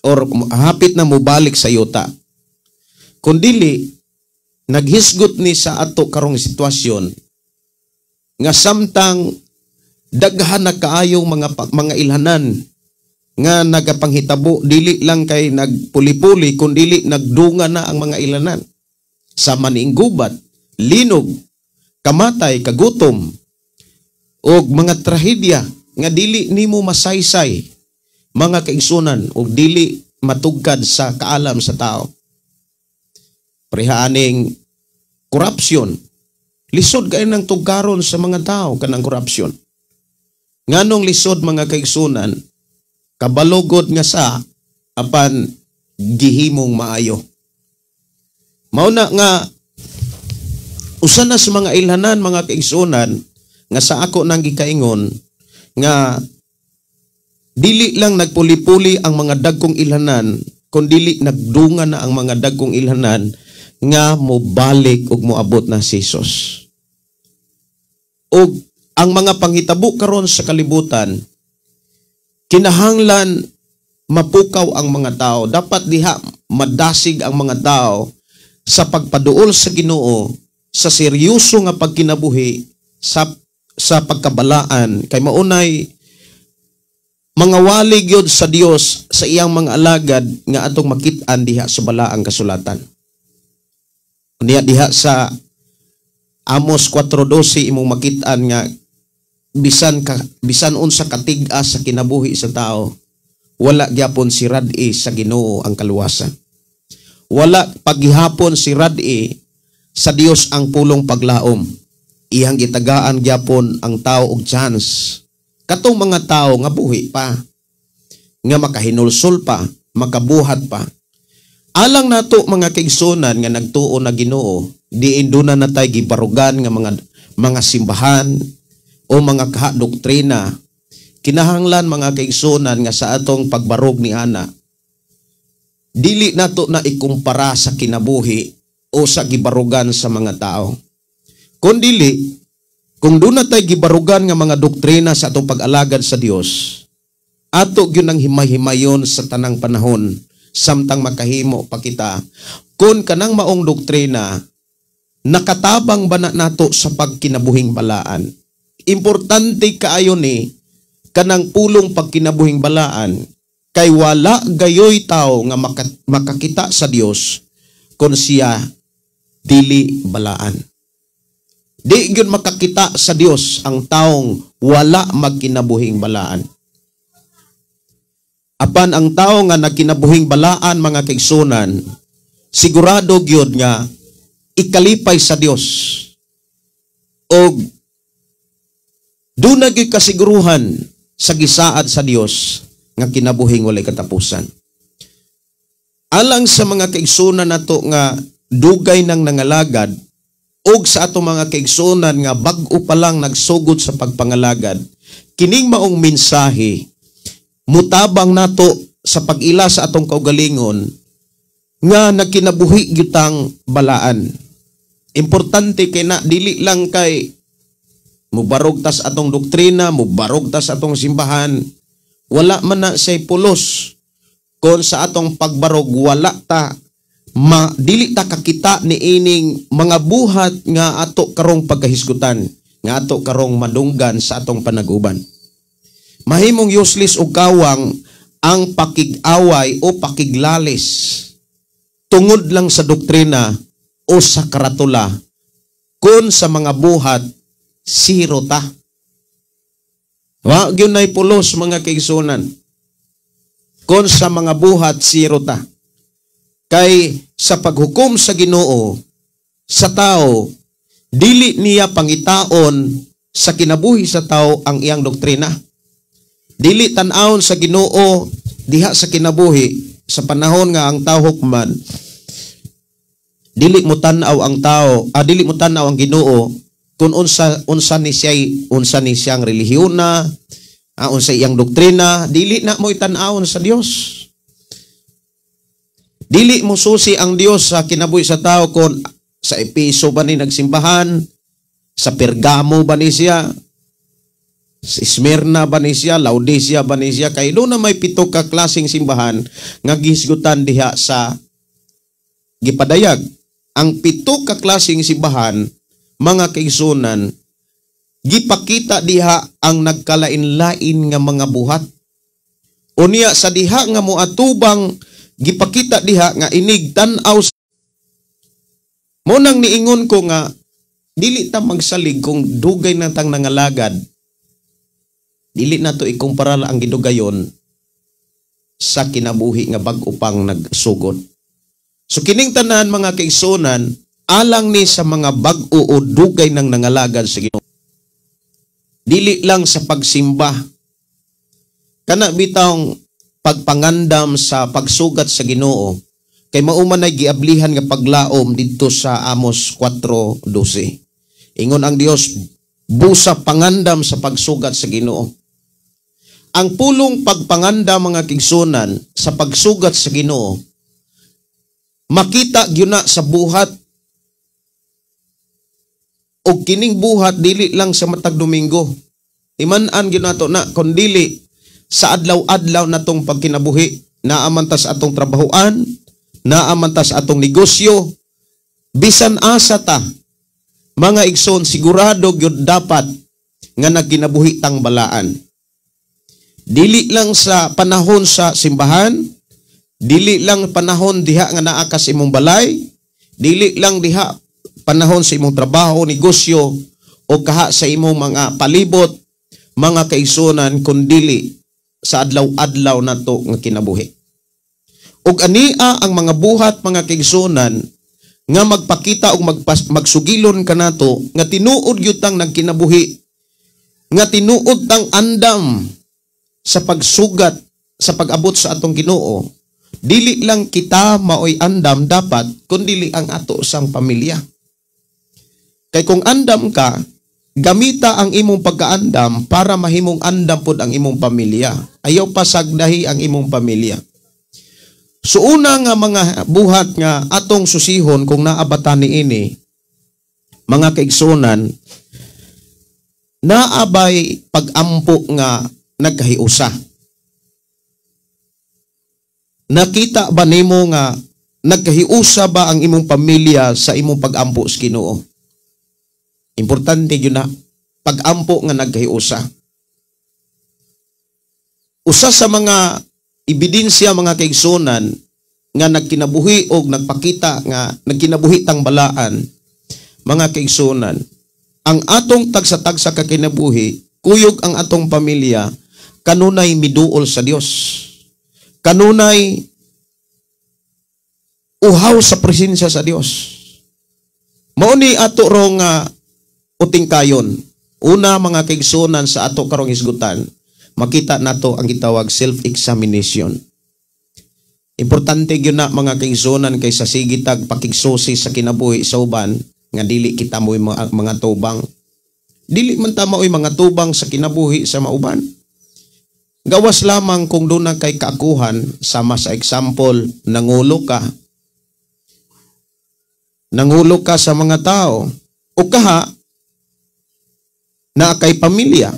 Speaker 3: or hapit na mobalik sa yuta, kundili naghisgot ni sa ato karong sitwasyon nga samtang daghan na kaayong mga ilhanan nga nagapanghitabo, dili lang kay nagpuli-puli kundili nagdunga na ang mga ilhanan sa maniing gubat, linog, kamatay, kagutom og mga trahedya nga dili nimo masaysay, mga kaigsuonan, og dili matugkad sa kaalam sa tao. Pareha aning corruption. Lisod kay nang tugkaron sa mga tao kanang corruption. Nganong lisod, mga kaigsuonan? Kabalogod nga sa apan gihimong maayo. Mao na nga usa na sa mga ilhanan, mga kaigsuonan, nga sa ako nang gikaingon nga dili lang nagpuli-puli ang mga dagkong ilhanan kundili nagdunga na ang mga dagkong ilhanan nga mobalik ug moabot na si Jesus. Ug ang mga panghitabo karon sa kalibutan, kinahanglan mapukaw ang mga tao. Dapat diha madasig ang mga tao sa pagpaduol sa Ginoo sa seryoso nga pagkinabuhi sa pagkabalaan, kay maunay mga wali gyud sa Dios sa iyang mga alagad nga atong makit-an diha sa balaang kasulatan. Niya diha sa Amos 4:12 imong makit-an nga Bisan unsa katig-a sa kinabuhi sa tao, wala gyapon si rad-i sa Ginoo ang kaluwasan. Wala paghihapon si rad-i sa Dios ang pulong paglaom. Iyang gitagaan gyapon ang tao og chance. Katong mga tao nga buhi pa, nga makahinulsol pa, makabuhat pa. Alang nato, mga kaigsunan nga nagtuo na Ginoo, diin duna na tay gibarugan nga mga simbahan o mga kaha doktrina. Kinahanglan, mga kaigsunan, nga sa atong pagbarog ni ana, dili nato na ikumpara sa kinabuhi o sa gibarugan sa mga tao. Kung dili, kung duna tay gibarugan nga mga doktrina sa atong pag-alagad sa Dios, ato gyud ang himay-himayon sa tanang panahon samtang makahimo pa kita kung kanang maong doktrina nakatabang ba na nato sa pagkinabuhing balaan. Importante kaayo ni kanang pulong pagkinabuhing balaan kay wala gayoy tao nga makakita sa Dios kung siya dili balaan. Di gyud makakita sa Dios ang taong wala magkinabuhing balaan. Apan ang tao nga nagkinabuhing balaan, mga kaigsunan, sigurado gyud nga ikalipay sa Dios. Og duna gyud kasiguruhan sa gisaad sa Dios nga kinabuhing walay katapusan. Alang sa mga kaigsunan nato nga dugay nang nangalagad og sa atong mga kaigsunan nga bag-o pa lang nagsugod sa pagpangalagad, kining maong mensahe mutabang nato sa pag-ila sa atong kaugalingon nga nagkinabuhi gyutang balaan. Importante kay na dili lang kay mubarog tas atong doktrina, mubarog tas atong simbahan, wala man na say pulos kon sa atong pagbarog wala ta ma, dili ta kakita ni ining mga buhat nga ato karong pagkahisgutan, nga ato karong madunggan sa atong panaguban. Mahimong useless o kawang ang pakig-away o pakiglalis tungod lang sa doktrina o sa karatula kung sa mga buhat zero ta. Wa gyud nay pulos, mga kaigsunan. Kung sa mga buhat zero ta. Kay sa paghukom sa Ginoo sa tao, dili niya pangitaon sa kinabuhi sa tao ang iyang doktrina. Dili tan-awon sa Ginoo diha sa kinabuhi sa panahon nga ang tao hukman. Dili mo tan-aw ang tao, dili mo tan-aw ang Ginoo kung unsa ni siyang relihiyon na, unsa iyang doktrina, dili na mo itan-awon sa Dios. Dili mo susi ang Dios sa kinabuhi sa tao kung sa Epeso ba ni nagsimbahan, sa Pergamo ba ni siya, sa Smyrna ba ni siya, Laodicea ba ni siya, kay doon na may 7 ka klaseng simbahan nga gihisgutan diha sa gipadayag. Ang 7 ka klaseng simbahan, mga kaigsunan, gipakita diha ang nagkalain-lain nga mga buhat. Unya sa diha nga moatubang gipakita diha nga inig tan-aw. Mo nang niingon ko nga dili ta magsalig kung dugay na tang nangalagad. Dili na to ikumpara ang gidugayon sa kinabuhi nga bag-o pang nagsugod. So kining tanan, mga kaigsunan, alang ni sa mga bag-o o dugay nang nangalagad sa Ginoo. Dili lang sa pagsimba. Kana bitawng pagpangandam sa pagsugat sa Ginoo kay mao man ay giablihan nga paglaom didto sa Amos 4:12. Ingon ang Dios, busa pangandam sa pagsugat sa Ginoo. Ang pulong pagpangandam, mga kaigsunan, sa pagsugat sa Ginoo, makita gyud na sa buhat, og kining buhat dili lang sa matag Domingo. Iman-an gyud nato na kon dili sa adlaw-adlaw natong pagkinabuhi, naa man ta sa atong trabahoan, naa man ta sa atong negosyo, bisan asa ta, mga igsoon, sigurado gyud dapat nga nagkinabuhi tang balaan. Dili lang sa panahon sa simbahan, dili lang panahon diha nga naa ka sa imong balay, dili lang diha panahon sa imong trabaho, negosyo, o kaha sa imong mga palibot. mga kaigsuonan, kundili sa adlaw-adlaw nato nga kinabuhi. Ug ania ang mga buhat, mga kaigsuonan, nga magpakita og magsugilon kanato nga tinuod gyud tang nagkinabuhi, nga tinuod tang andam sa pagsugat sa pag-abot sa atong Ginoo. Dili lang kita maoy andam dapat, kundili ang ato sang pamilya. Kay kung andam ka, gamita ang imong pagkaandam para mahimong andam pod ang imong pamilya. Ayaw pasagdahi ang imong pamilya. So una nga mga buhat nga atong susihon kung naabatan niini, mga kaigsuonan, naabay pag-ampo nga nagkahiusa. Nakita ba nimo nga nagkahiusa ba ang imong pamilya sa imong pag-ampo sa Ginoo? Importante yun na pag-ampo nga nagkahiusa. Usa sa mga ebidensya, mga kaigsuonan, nga nagkinabuhi og nagpakita nga nagkinabuhi tang balaan, mga kaigsuonan, ang atong tagsa-tagsa ka kinabuhi, kuyog ang atong pamilya, kanunay miduol sa Dios. Kanunay uhaw sa presensya sa Dios. Mao ni ato rong uting kayon. Una, mga kaigsuonan, sa ato karong hisgutan, makita nato ang gitawag self-examination. Importante gyud na, mga kaigsuonan, kay sa sige tag pakigsusi sa kinabuhi sa uban nga dili kita mo'y mga tubang. Dili man ta mao'y mga tubang sa kinabuhi sa mauban. Gawas lamang kung doon na kay kaakuhan, sama sa example, nangulo ka. Nangulo ka sa mga tao. O kaha, na kay pamilya.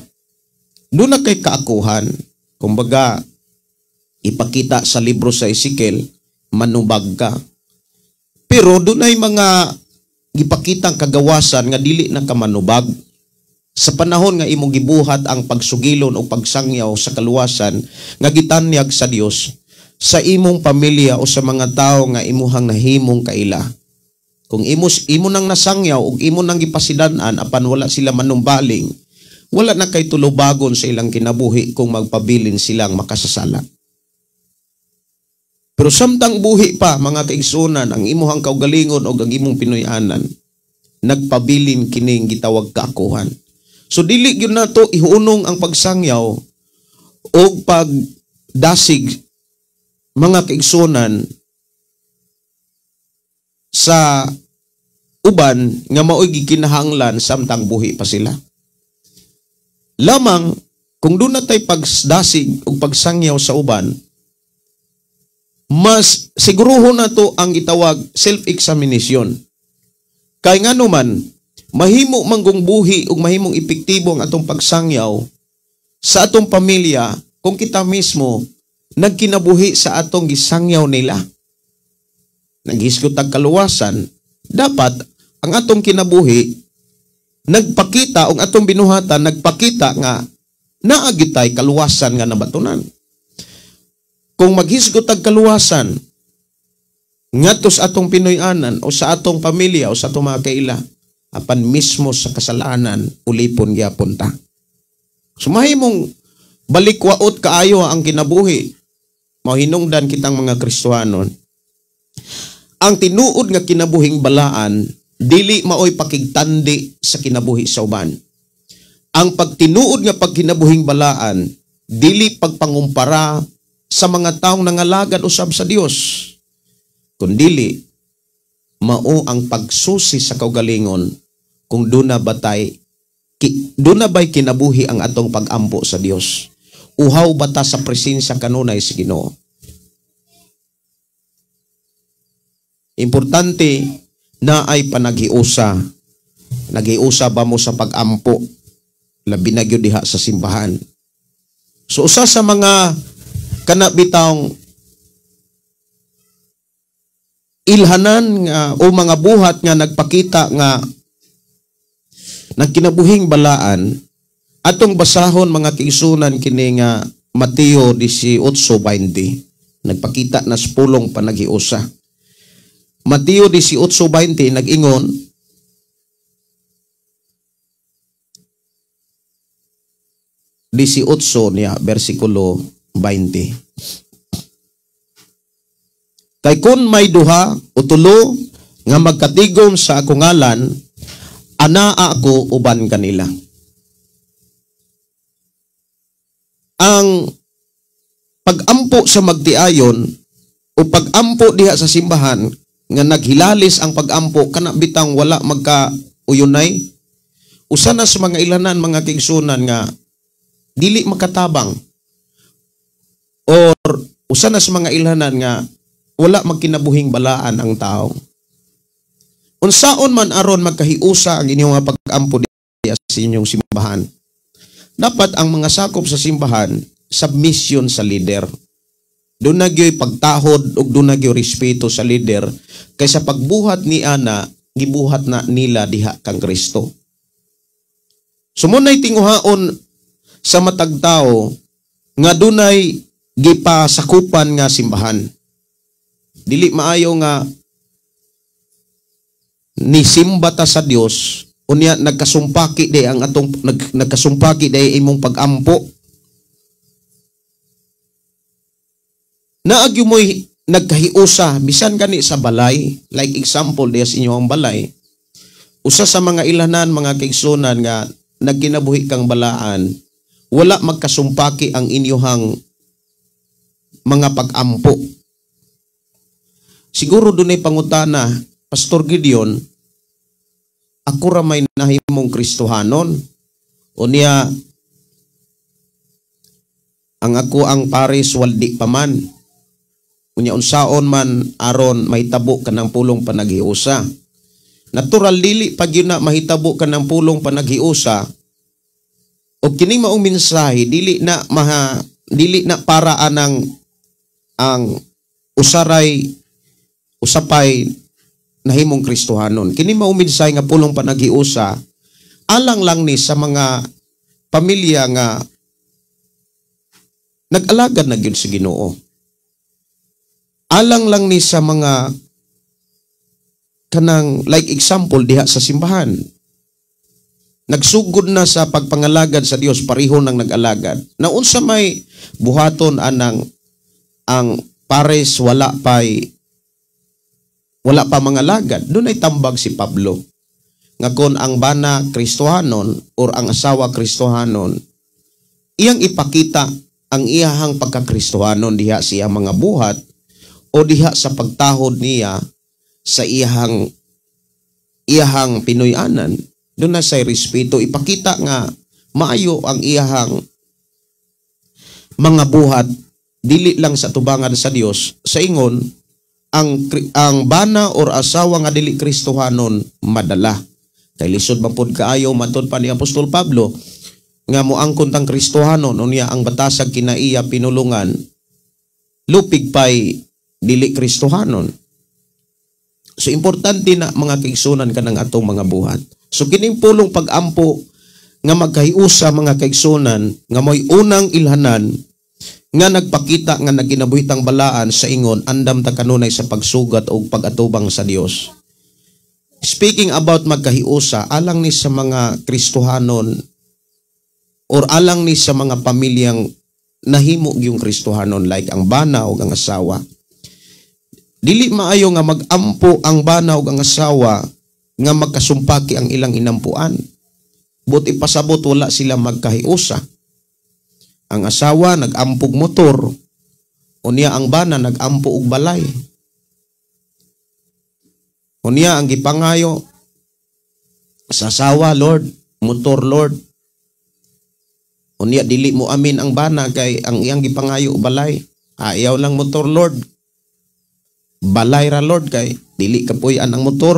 Speaker 3: Doon na kay kaakuhan. Kumbaga, ipakita sa libro sa Ezekiel, manubag ka. Pero doon ay mga gipakitang kagawasan nga dili na ka manubag. Sa panahon nga imong gibuhat ang pagsugilon o pagsangyaw sa kaluwasan nga gitanyag sa Dios sa imong pamilya o sa mga tawo nga imuhang nahimong kaila. Kung imo nang nasangyaw o imo nang gipasidan-an apan wala sila manumbaling, wala na kay tulubagon sa ilang kinabuhi kung magpabilin silang makasasala. Pero samtang buhi pa, mga kaigsuonan, ang imuhang kaugalingon o ang imong Pinoy-anan, nagpabilin kining gitawag kaakuhan. So dili gyud nato ihunong ang pagsangyaw o pagdasig, mga kaigsuonan, sa uban nga maoy gikinahanglan samtang buhi pa sila. Lamang kung doon na tay pagdasig o pagsangyaw sa uban, mas siguruhon na to ang gitawag self-examination. Kay nga naman, mahimo manggong buhi ug mahimong epektibo ang atong pagsangyaw sa atong pamilya kung kita mismo nagkinabuhi sa atong gisangyaw nila. Naghisgot ang kaluwasan, dapat ang atong kinabuhi nagpakita og atong binuhatan nagpakita nga naa gitay kaluwasan nga nabatunan. Kung maghisgot ang kaluwasan ngadto sa atong Pinoy-anan o sa atong pamilya o sa atong mga kaila, apan mismo sa kasalanan ulipon gyapon ta. So mahimong balikwaot kaayo ang kinabuhi. Mahinungdan kitang mga Kristohanon. Ang tinuod nga kinabuhing balaan dili maoy pakigtandi sa kinabuhi sa uban. Ang pagtinuod nga pagkinabuhing balaan dili pagpangumpara sa mga taong nangalagad usab sa Dios, kundili mao ang pagsusi sa kaugalingon kung duna ba'y kinabuhi ang atong pag-ampo sa Dios. Uhaw bata sa presensya kanunay sa Ginoo. Importante na ay panaghiusa. Naghiusa ba mo sa pag-ampo? Labi na gyud diha sa simbahan. So usa sa mga kanabitang ilhanan nga o mga buhat nga nagpakita nga nagkinabuhing balaan, atong basahon, mga kaigsunan, kini nga Mateo 18:20. Nagpakita na sa pulong panaghiusa. Mateo 18:20 nag-ingon, 18 niya, versikulo 20. Kay kun may duha o tulo nga magkatigom sa akong ngalan, anaa ako uban kanila. Ang pagampo sa magtiayon o pagampo diha sa simbahan nga naghilalis ang pagampo kana bitang wala magkauyunay, usa na sa mga ilanan mga kaigsunan nga dili makatabang, or usa na sa mga ilanan nga wala magkinabuhing balaan ang tao. Unsaon man aron magkahiusa ang inyong pag-ampo diha sa inyong simbahan, dapat ang mga sakop sa simbahan submission sa leader. Doon na gyoy pagtahod ug doon na gyoy respeto sa leader kaysa pagbuhat ni ana gibuhat na nila diha kang Kristo. Sumunay tinguhaon sa matag tawo nga dunay gipasakupan nga simbahan. Dili maayo nga nisimba ta sa Dios unya nagkasumpaki day ang atong nagkasumpaki day imong pagampo. Naagyo mo'y nagkahiusa bisan gani sa balay, like example diya sa inyong balay. Usa sa mga ilanan mga kaigsunan nga nagkinabuhi kang balaan, wala magkasumpaki ang inyuhang mga pagampo. Siguro dunay pangutana, Pastor Gideon, ako ra may nahimong Kristohanon. Unya ang ako ang pares waldi pa man. Unya unsaon man aron mahitabo kanang pulong panaghiusa. Natural dili pag yun na mahitabo kanang pulong panaghiusa. O kini maong mensahe dili na maha, dili na para anang ang usaray usapay nahimong Kristohanon. Kini maong mensahe nga pulong panaghiusa alang lang ni sa mga pamilya nga nag-alagad na gyud sa Ginoo. Alang lang ni sa mga kanang like example diha sa simbahan. Nagsugod na sa pagpangalagad sa Dios, pareho nang nag-alagad. Naunsa may buhaton anang ang pares wala pa mga lagad. Dunay tambag si Pablo nga kon ang bana Kristohanon or ang asawa Kristohanon, iyang ipakita ang iyahang pagkakristohanon diha sa iyang mga buhat o diha sa pagtahod niya sa iyahang Pinoy-anan. Doon na say respeto, ipakita nga maayo ang iyahang mga buhat dili lang sa tubangan sa Dios. Sa ingon ang bana or asawa nga dili Kristohanon madala. Kay lisod man pod kaayo matud pa ni Apostol Pablo nga moangkon tang Kristohanon unya ang batasag kinaiya pinulungan lupig pay dili Kristohanon. So importante na mga kaigsunan kanang atong mga buhat. So kining pulong pagampo nga magkahiusa mga kaigsunan nga mo'y unang ilhanan nga nagpakita nga nagkinabuhitang balaan sa ingon andam ta kanunay sa pagsugat o pagatubang sa Dios. Speaking about magkahiusa, alang ni sa mga Kristohanon or alang ni sa mga pamilyang nahimo yung Kristohanon like ang bana o ang asawa. Dili maayo nga magampo ang bana o ang asawa nga magkasumpaki ang ilang inampuan. But ipasabot wala sila magkahiusa. Ang asawa nagampog motor, unya ang bana nagampo og balay. Unya ang gipangayo sa asawa, Lord, motor Lord. Unya dili mo amin ang bana kay ang iyang gipangayo balay. Ayaw lang motor Lord. Balay ra Lord kay dili kapuy-an ang motor.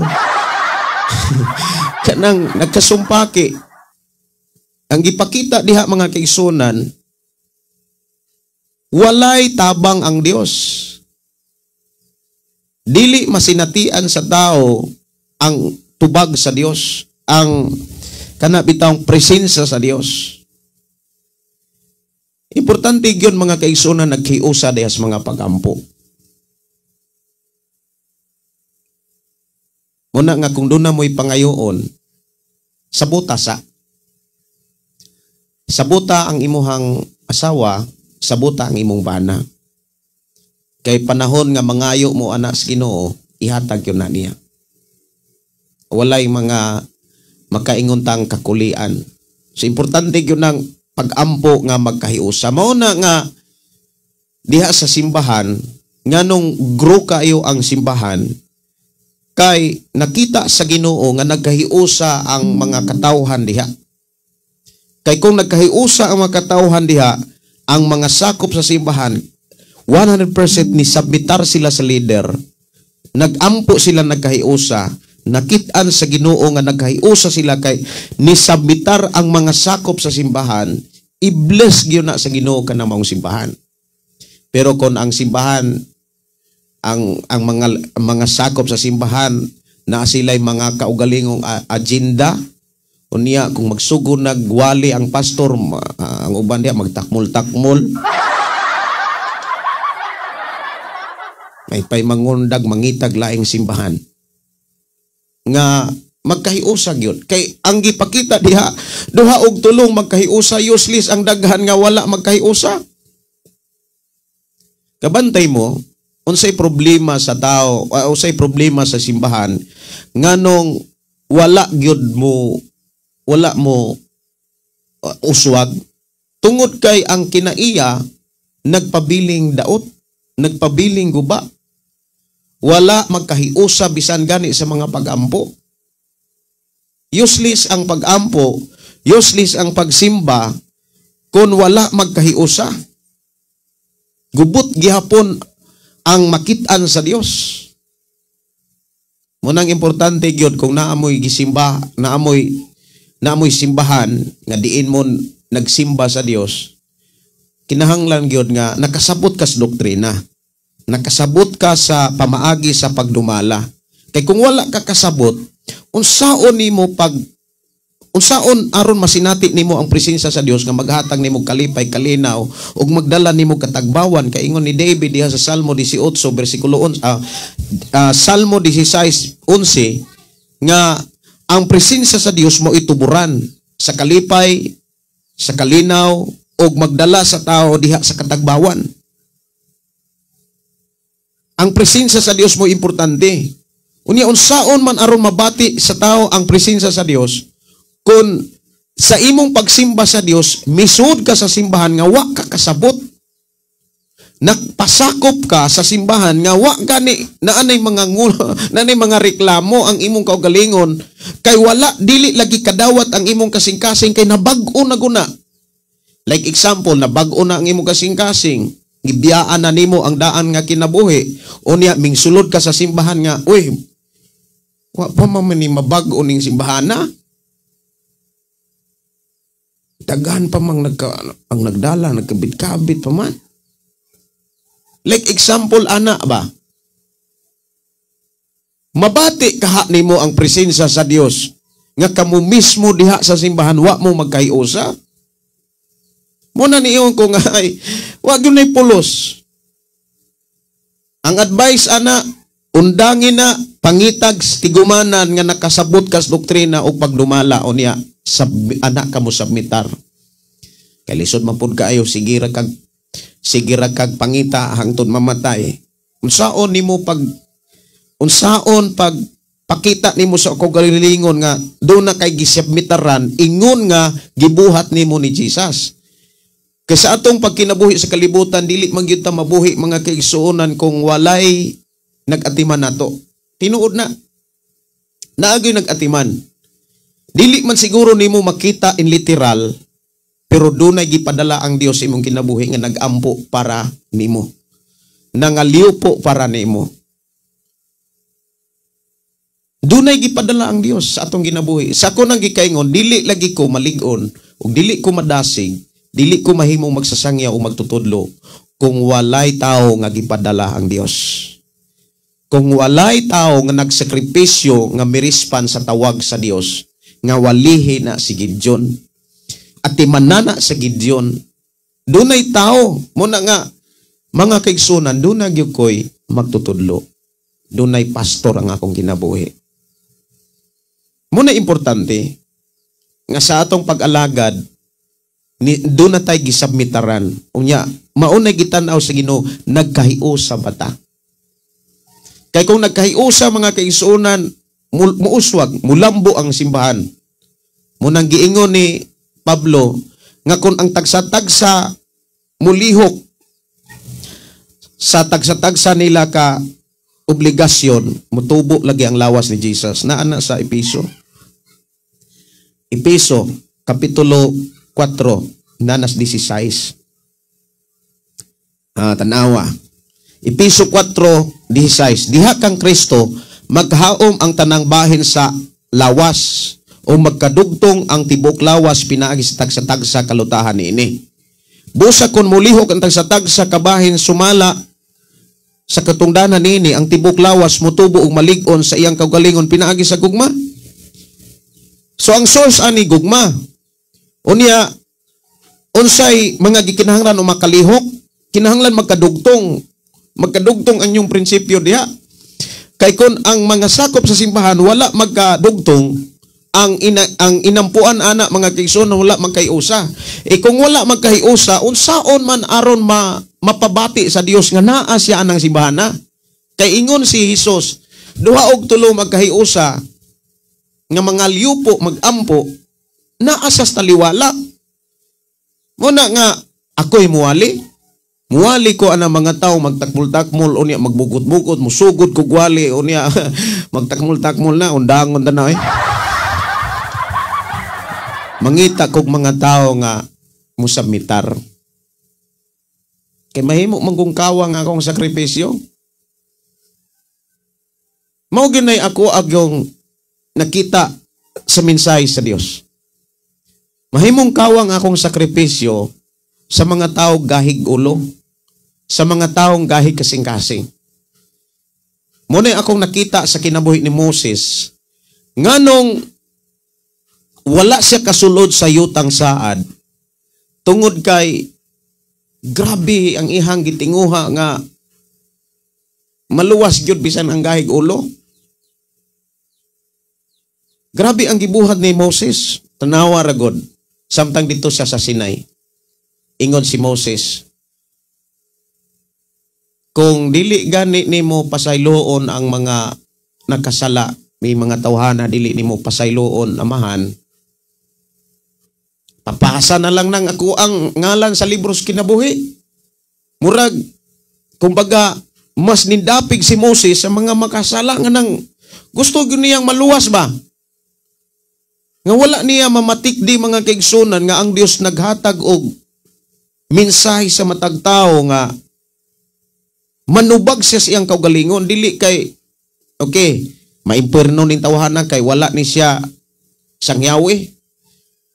Speaker 3: Kanang nagkasumpaki. Ang gipakita diha mga kaigsunan, walay tabang ang Dios. Dili masinatian sa tao ang tubag sa Dios, ang kana bitawng presensya sa Dios. Importante gyud mga kaigsunan naghiusa diha sa mga pagampo. Muna nga kung doon na mo'y pangayoon, sabuta sa. Sabuta ang imuhang asawa, sabuta ang imong bana. Kay panahon nga mangayo mo ana sa Ginoo, ihatag yun na niya. Walay mga makaingontang kakulian. So importante yun ang pag-ampo nga magkahiusa. Mao na nga diha sa simbahan, nganong grow kayo ang simbahan, kay nakita sa Ginoo nga nagkahiusa ang mga katawhan diha. Kay kung nagkahiusa ang mga katawhan diha, ang mga sakop sa simbahan, 100% ni submitar sila sa leader, nagampo sila nagkahiusa, nakitaan sa Ginoo nga nagkahiusa sila kay ni submitar ang mga sakop sa simbahan, i-bless gyud na sa Ginoo kanang maong simbahan. Pero kung ang simbahan, ang mga sakop sa simbahan na sila'y mga kaugalingong agenda, unya kung magsugod nagwali ang pastor, ang uban diha magtakmol-takmol. May pay mangundag mangitag laing simbahan nga magkahiusa gyud. Kay ang gipakita diha duha og tulong magkahiusa, useless ang daghan nga wala magkahiusa. Kabantay mo unsay problema sa tao, unsay problema sa simbahan nganong wala gyud mo, wala mo uswag, tungod kay ang kinaiya nagpabiling daot, nagpabiling guba. Wala magkahiusa bisan gani sa mga pag-ampo. Useless ang pag-ampo, useless ang pagsimba kung wala magkahiusa. Gubot gihapon ang makit-an sa Dios. Munang importante gyud kung naamoy gisimba, naamoy simbahan nga diin mo nagsimba sa Dios, kinahanglan gyud nga nakasabot ka sa doktrina. Nakasabot ka sa pamaagi sa pagdumala. Kay kung wala ka kasabot, unsaon nimo pag unsaon aron masinati nimo ang presensya sa Dios nga maghatag nimo kalipay, kalinaw ug magdala nimo katagbawan? Kay ingon ni David diha sa Salmo 18 bersikulo 11, Salmo 16:11 nga ang presensya sa Dios mo ituburan sa kalipay, sa kalinaw ug magdala sa tao diha sa katagbawan. Ang presensya sa Dios mo importante. Unya unsaon man aron mabati sa tao ang presensya sa Dios kung sa imong pagsimba sa Dios misud ka sa simbahan nga wa ka kasabot. Nagpasakop ka sa simbahan nga wa gani naanay mga naanay mga reklamo ang imong kaugalingon kay wala dili lagi kadawat ang imong kasing-kasing kay nabag-o na guna. Like example, nabag-o na ang imong kasing-kasing, gibiyaan na nimo ang daan nga kinabuhi. Unya mingsulod ka sa simbahan nga, uy, wa pa man ni mabag-o ning simbahan na. Daghan pa mang ang nagdala, nagkabit-kabit pa man. Like example, ana ba? Mabati kaha nimo ang presensya sa Dios nga kamo mismo diha sa simbahan wa mo magkahiusa. Muna niyon ko nga ay wa gyud nay pulos. Ang advice ana, undangin na pangitag tigumanan nga nakasabot kas doktrina o pagdumala o niya anak ka mo submitar. Kay lisod man pud kaayo, sige ra kag pangita hangtod mamatay. Unsaon nimo pag unsaon pag pakita nimo sa kaugalingon nga do na kay gisubmitaran ingon nga gibuhat nimo ni Jesus. Kay sa atong pagkinabuhi sa kalibutan, dili man gyud ta mabuhi mga kaigsuonan kung walay nag-atiman nato. Tinuod na. Naagyoy nag-atiman. Dili man siguro nimo makita in literal, pero dunay gipadala ang Dios imong kinabuhi nga nag-ampo para nimo. Nangaliw po para nimo. Dunay gipadala ang Dios sa atong kinabuhi. Sa ako nang gikaingon, dili lagi ko malig-on ug dili ko madasig, dili ko mahimong magsasangya o magtutudlo kung walay tao nga gipadala ang Dios. Kung walay tao nga nagsakripisyo nga mirispan sa tawag sa Dios, nga walihi na si Gideon at timanana sa Gideon, dunay tao muna nga mga kaigsunan, dunay gyud koy magtutudlo, dunay pastor ang akong kinabuhi. Muna importante nga sa atong pag-alagad Ni, doon na tayo gisubmitaran. Unya, maunay gitan-aw sa Ginoo, nagkahiusa ba ta? Kay kung nagkahiusa, mga kaigsuonan, muuswag, mulambo ang simbahan. Munang giingon ni Pablo nga kung ang tagsa-tagsa mulihok sa tagsa-tagsa nila ka obligasyon, mutubo lagi ang lawas ni Jesus. Naa na sa Epeso. Epeso, Kapitulo 4, nanas 16. Ah, tanawa. Epeso 4:16. Diha kang Kristo, maghaom ang tanang bahin sa lawas o magkadugtong ang tibok lawas pinaagi sa tagsa-tagsa kalutahan niini. Busa kung mulihok ang tagsa-tagsa kabahin sumala sa katungdanan niini, ang tibok lawas mutubo og malig-on sa iyang kaugalingon pinaagi sa gugma. So ang source ani, gugma. Unya, unsay mga gikinahanglan o makalihok? Kinahanglan magkadugtong. Magkadugtong ang inyong prinsipyo diha. Kay kung ang mga sakop sa simbahan wala magkadugtong, ang inampuan ana, mga kaigsoon, wala magkahiusa. Eh kung wala magkahiusa, unsaon man aron mapabati sa Dios nga naa siya anang simbahan na? Kay ingon si Hesus, duha og tulo magkahiusa nga mga liyupo magampo, naa sa taliwala. Muna nga ako'y muwali. Muwali ko ana mga tao magtakmol-takmol, unya magbukot-bukot, musugod kog wali, unya magtakmol-takmol na undangon ta na eh. Mangita kog mga tao nga musubmitar. Kay mahimo man kung kawang akong sakripisyo. Mao ginay ako agyong nakita sa mensahe sa Dios. Mahimong kawang akong sakripisyo sa mga tao gahig ulo, sa mga taong gahig kasing-kasing. Muna akong nakita sa kinabuhi ni Moses, nganong wala siya kasulod sa yutang saad, tungod kay grabe ang ihang gitinguha nga maluwas gyud bisan ang gahig ulo. Grabe ang gibuhat ni Moses. Tanawa ra god. Samtang dito siya sa Sinai. Ingon si Moses, "Kung dili gani nimo pasayloon ang mga nakasala, may mga tawhana dili nimo pasayloon, Amahan, papasa na lang nang ako ang ngalan sa libros kinabuhi." Murag, kumbaga, mas nindapig si Moses sa mga makasala nga nang gusto gyud niyang maluwas ba? Nga wala niya mamatikdi, mga kaigsunan, nga ang Dios naghatag og mensahe sa matag tao nga manubag siya sa iyang kaugalingon. Dili kay okay maimpierno ning tawhana kay wala ni siya sangyawi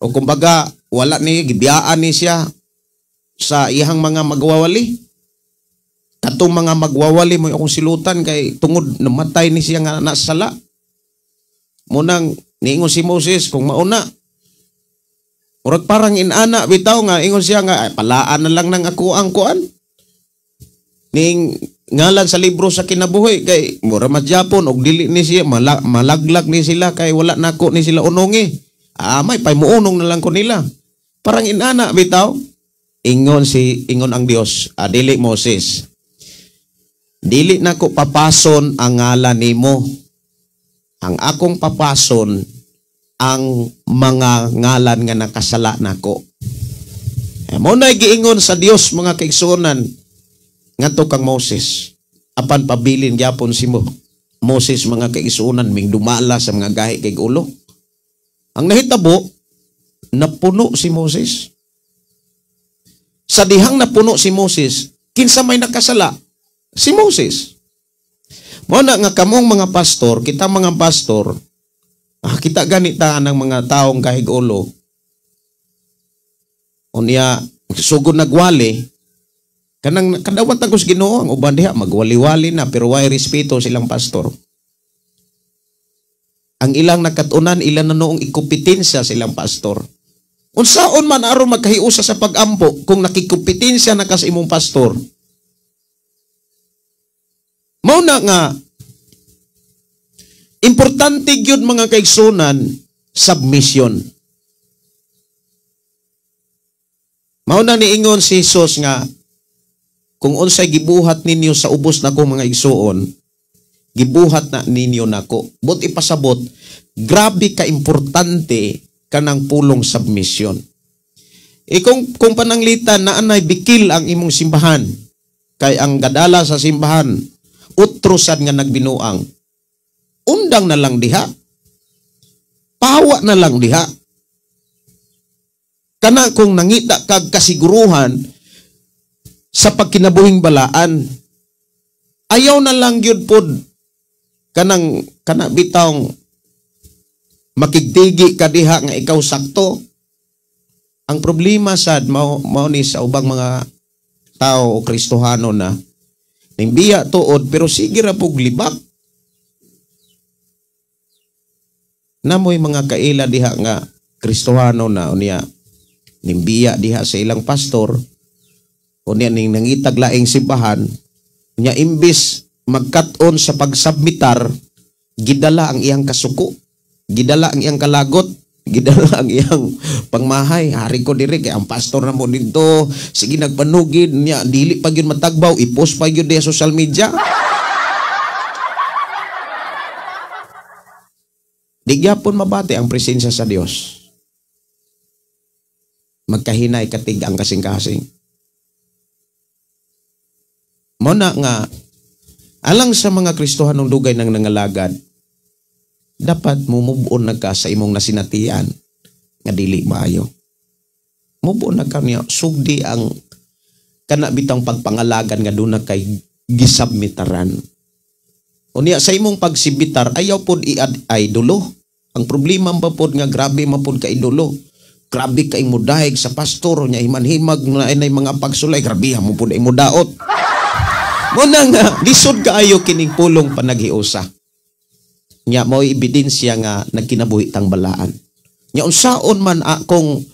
Speaker 3: o kumbaga wala ni, gibiyaan ni siya sa iyang mga magwawali. Katong mga magwawali mo akong silutan kay tungod namatay ni siya nga nasala. Munang niingon si Moses, kung mauna murag parang inana bitaw nga ingon siya nga ay, palaan na lang ng ako ang kuan ning ngalan sa libro sa kinabuhi kay mura madyapon og dili ni siya malaglag ni sila kay wala nako ni sila unongi, ah, may paymuunong na lang ko nila. Parang inana bitaw. Ingon ang Dios, ah, dili Moses, dili nako papason ang ngalan nimo. Ang akong papason ang mga ngalan nga nakasala nako. Eh, mo na giingon sa Dios, mga kaigsuonan, ngadto kang Moses. Apan pabilin gyapon si Moses, mga kaigsuonan, ming dumala sa mga gahi kay ulo. Ang nahitabo, napuno si Moses. Sa dihang napuno si Moses, kinsa may nakasala? Si Moses. Mo na nga kamong mga pastor, kita mga pastor, ah, kita ganita ng mga taong gahig ulo. Unya, sugod nagwali, kanang kadawat ako sa Ginoo ang uban diha magwali-wali na pero way respeto silang pastor. Ang ilang nakatunan, ilan na noong ikumpetensya silang pastor. Unsaon man aron magkahiusa sa pag-ampo kung nakikumpetensya na ka sa imong pastor? Mao na nga importante gyud, mga kaigsunan, submission. Mao na niingon si Jesus nga kung unsay gibuhat ninyo sa ubos nako mga igsuon, gibuhat na ninyo nako. But ipasabot, grabe ka importante kanang pulong submission. E kung pananglitan na anay bikil ang imong simbahan, kay ang gadala sa simbahan, utro sad nga nagbinuang, undang na lang diha, pawa na lang diha. Kana kung nangita kag kasiguruhan sa pagkinabuhing balaan, ayaw na lang gyud pod kanang kana bitawng makigdigi ka diha nga ikaw sakto. Ang problema sad mao ni sa ubang mga tao o Kristohano na nimbiya tuod pero sige ra pug libak. Namoy mga kaila diha nga Kristohano na unya nimbiya diha sa ilang pastor, unya ning nangitag laing simbahan, unya imbis magkat-on sa pagsubmitar, gidala ang iyang kasuko, gidala ang iyang kalagot, gidala ang iyang pangmahay. Hari ko diri kay ang pastor na mo dito, sige nagpanugid niya, dili pa gyud matagbaw, i-post pa gyud diha social media. Di gyapon mabati ang presensya sa Dios. Magkahinay katig ang kasing-kasing. Muna nga, alang sa mga Kristohanong dugay nang nangalagad, dapat mumubon na ka sa imong nasinatian nga dili maayo. Mubon na ka niya, sugdi ang kana bitang pagpangalagan nga doon na kay gisubmitaran. Unya sa imong pagsibitar, ayaw pod i-idolo. Ang problema pa pod nga grabe mapod ka idolo. Grabe ka imo dahig sa pastor nya himanhimag na inay mga pagsulay, grabe mo pod imo daot. Muna nga lisod kaayo kining pulong panaghiusa. Nya mo'y ebidensya nga nagkinabuhi tang balaan. Nya unsaon man akong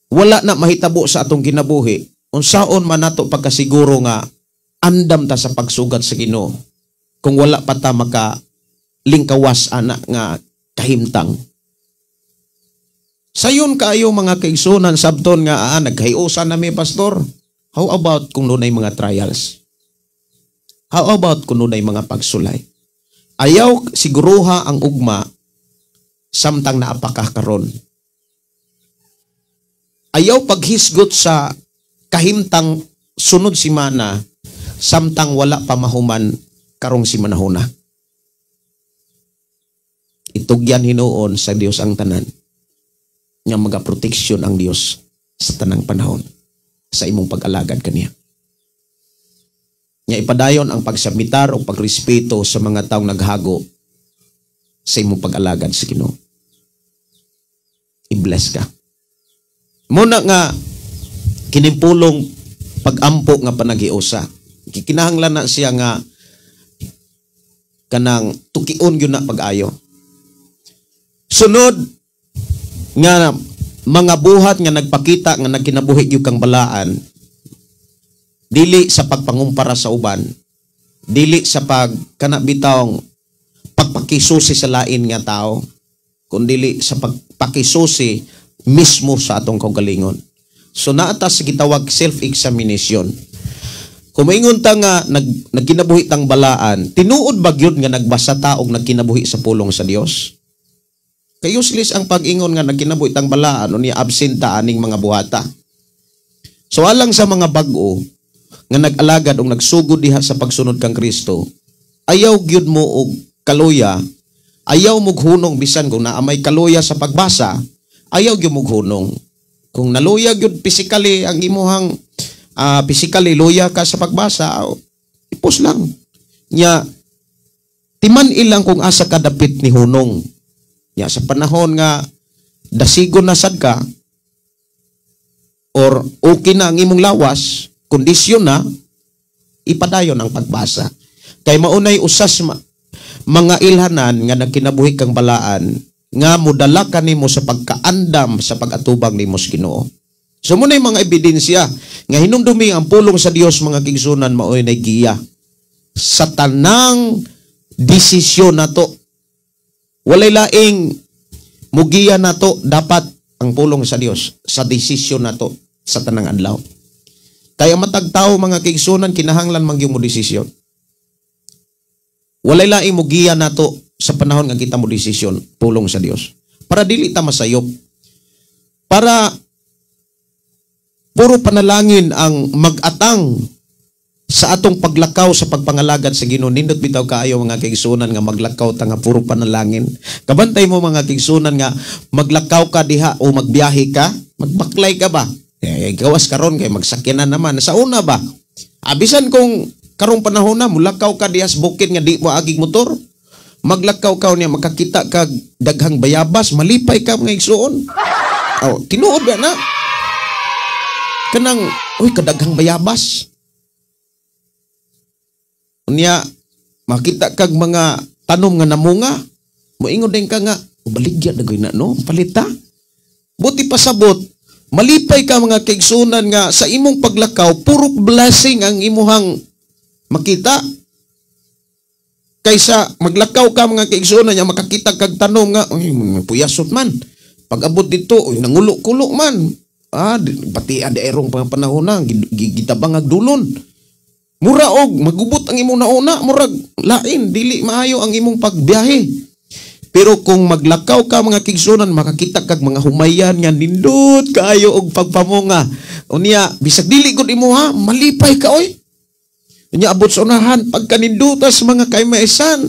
Speaker 3: wala na mahitabo sa atong kinabuhi, unsaon man nato pagkasiguro nga andam ta sa pagsugat sa Ginoo kung wala pa ta maka lingkawas ana nga kahimtang. Sayon kaayo mga kaigsunan sabton nga naghiusa na mi pastor. How about kung dunay mga trials? How about kung dunay mga pagsulay? Ayaw siguruha ang ugma samtang naapakah karon. Ayaw paghisgot sa kahimtang sunod simana samtang wala pa mahuman karong simanahuna. Itugyan hinuon sa Dios ang tanan. Nga magaproteksyon ang Dios sa tanang panahon sa imong pag-alagad kaniya. Nga ipadayon ang pagsamitar o pagrespeto sa mga taong naghago sa imong pag-alagad sa Ginoo. I-bless ka. Muna nga kinimpulong pag-ampo nga panaghiusa. Kinahanglan na siya nga kanang tukion gyud na pag-ayo. Sunod nga mga buhat nga nagpakita nga nagkinabuhi gyud kang balaan, dili sa pagpangumpara sa uban, dili sa pag kana bitawng pagpakisusi sa lain nga tao, kundili sa pagpakisusi mismo sa atong kaugalingon. So naata sa gitawag self-examination. Kung maingon ta nga nagkinabuhi tang balaan, tinuod ba gyud nga nagbasa ta og nagkinabuhi sa pulong sa Dios? Kay useless ang pag-ingon nga nagkinabuhi tang balaan unya absent ta aning mga buhata. So alang sa mga bag-o nga nag-alagad og nagsugod diha sa pagsunod kang Kristo, ayaw gyud mo og kaluya, ayaw mog hunong bisan kung naa may kaluya sa pagbasa, ayaw gyud mog hunong. Kung naluya gyud physically ang imuhang physically luya ka sa pagbasa, ipos lang. Nya timan ilang kung asa ka dapit ni hunong. Nya sa panahon nga dasigon na sad ka or okay na ang imong lawas, kondisyon na, ipadayon ang pagbasa. Kay maunay usas mga ilhanan nga nagkinabuhi kang balaan nga modala kanimo sa pagkaandam sa pag-atubang nimo sa Ginoo. So muna yung mga ebidensya nga hinumdumi ang pulong sa Dios mga kigsunan maoy nay giya sa tanang desisyon nato. Walay laing mugiya nato, dapat ang pulong sa Dios sa desisyon nato. Sa tanang adlaw. Kaya matag tao, mga kaigsunan, kinahanglan man gyud mo desisyon. Walay laing mugiya nato sa panahon nga kita mo desisyon, pulong sa Dios. Para dili ta masayop. Para puro panalangin ang mag-atang sa atong paglakaw sa pagpangalagad sa Ginoo. Nindot bitaw kaayo, mga kaigsunan, nga maglakaw ta nga puro panalangin. Kabantay mo, mga kaigsunan, nga maglakaw ka diha o magbiyahe ka, magbaklay ka ba? Eh, gawas karon kay magsakyanan naman. Sa una ba? Abisan kung karong panahon na mulakaw ka diha sa bukid nga di mo agig motor, maglakaw ka niya, makakita ka daghang bayabas, malipay ka, mga igsuon. Oh, tinuod ba na? Kanang, uy, kadaghang bayabas. Unya, makita kag mga tanom nga namunga, moingon din ka nga, baligya na na no, palita. Buti pasabot, malipay ka, mga kaigsunan, nga sa imong paglakaw, puro blessing ang imuhang makita. Kaysa maglakaw ka, mga kaigsunan, nga makakita kag tanom nga, uy, puyasot man. Pag abot dito, uy, nangulo-kulo man. Ah, pati adi erong panahon na, gitabang dulon. Mura og magubot ang imong nauna, murag lain, dili maayo ang imong pagbiyahe. Pero kung maglakaw ka, mga kaigsunan, makakita kag mga humayan nga nindot kaayo og pagpamunga. Unya, bisag dili gud imo ha, malipay ka oy. Unya abot sa unahan, pagkanindutas mga kaymaisan.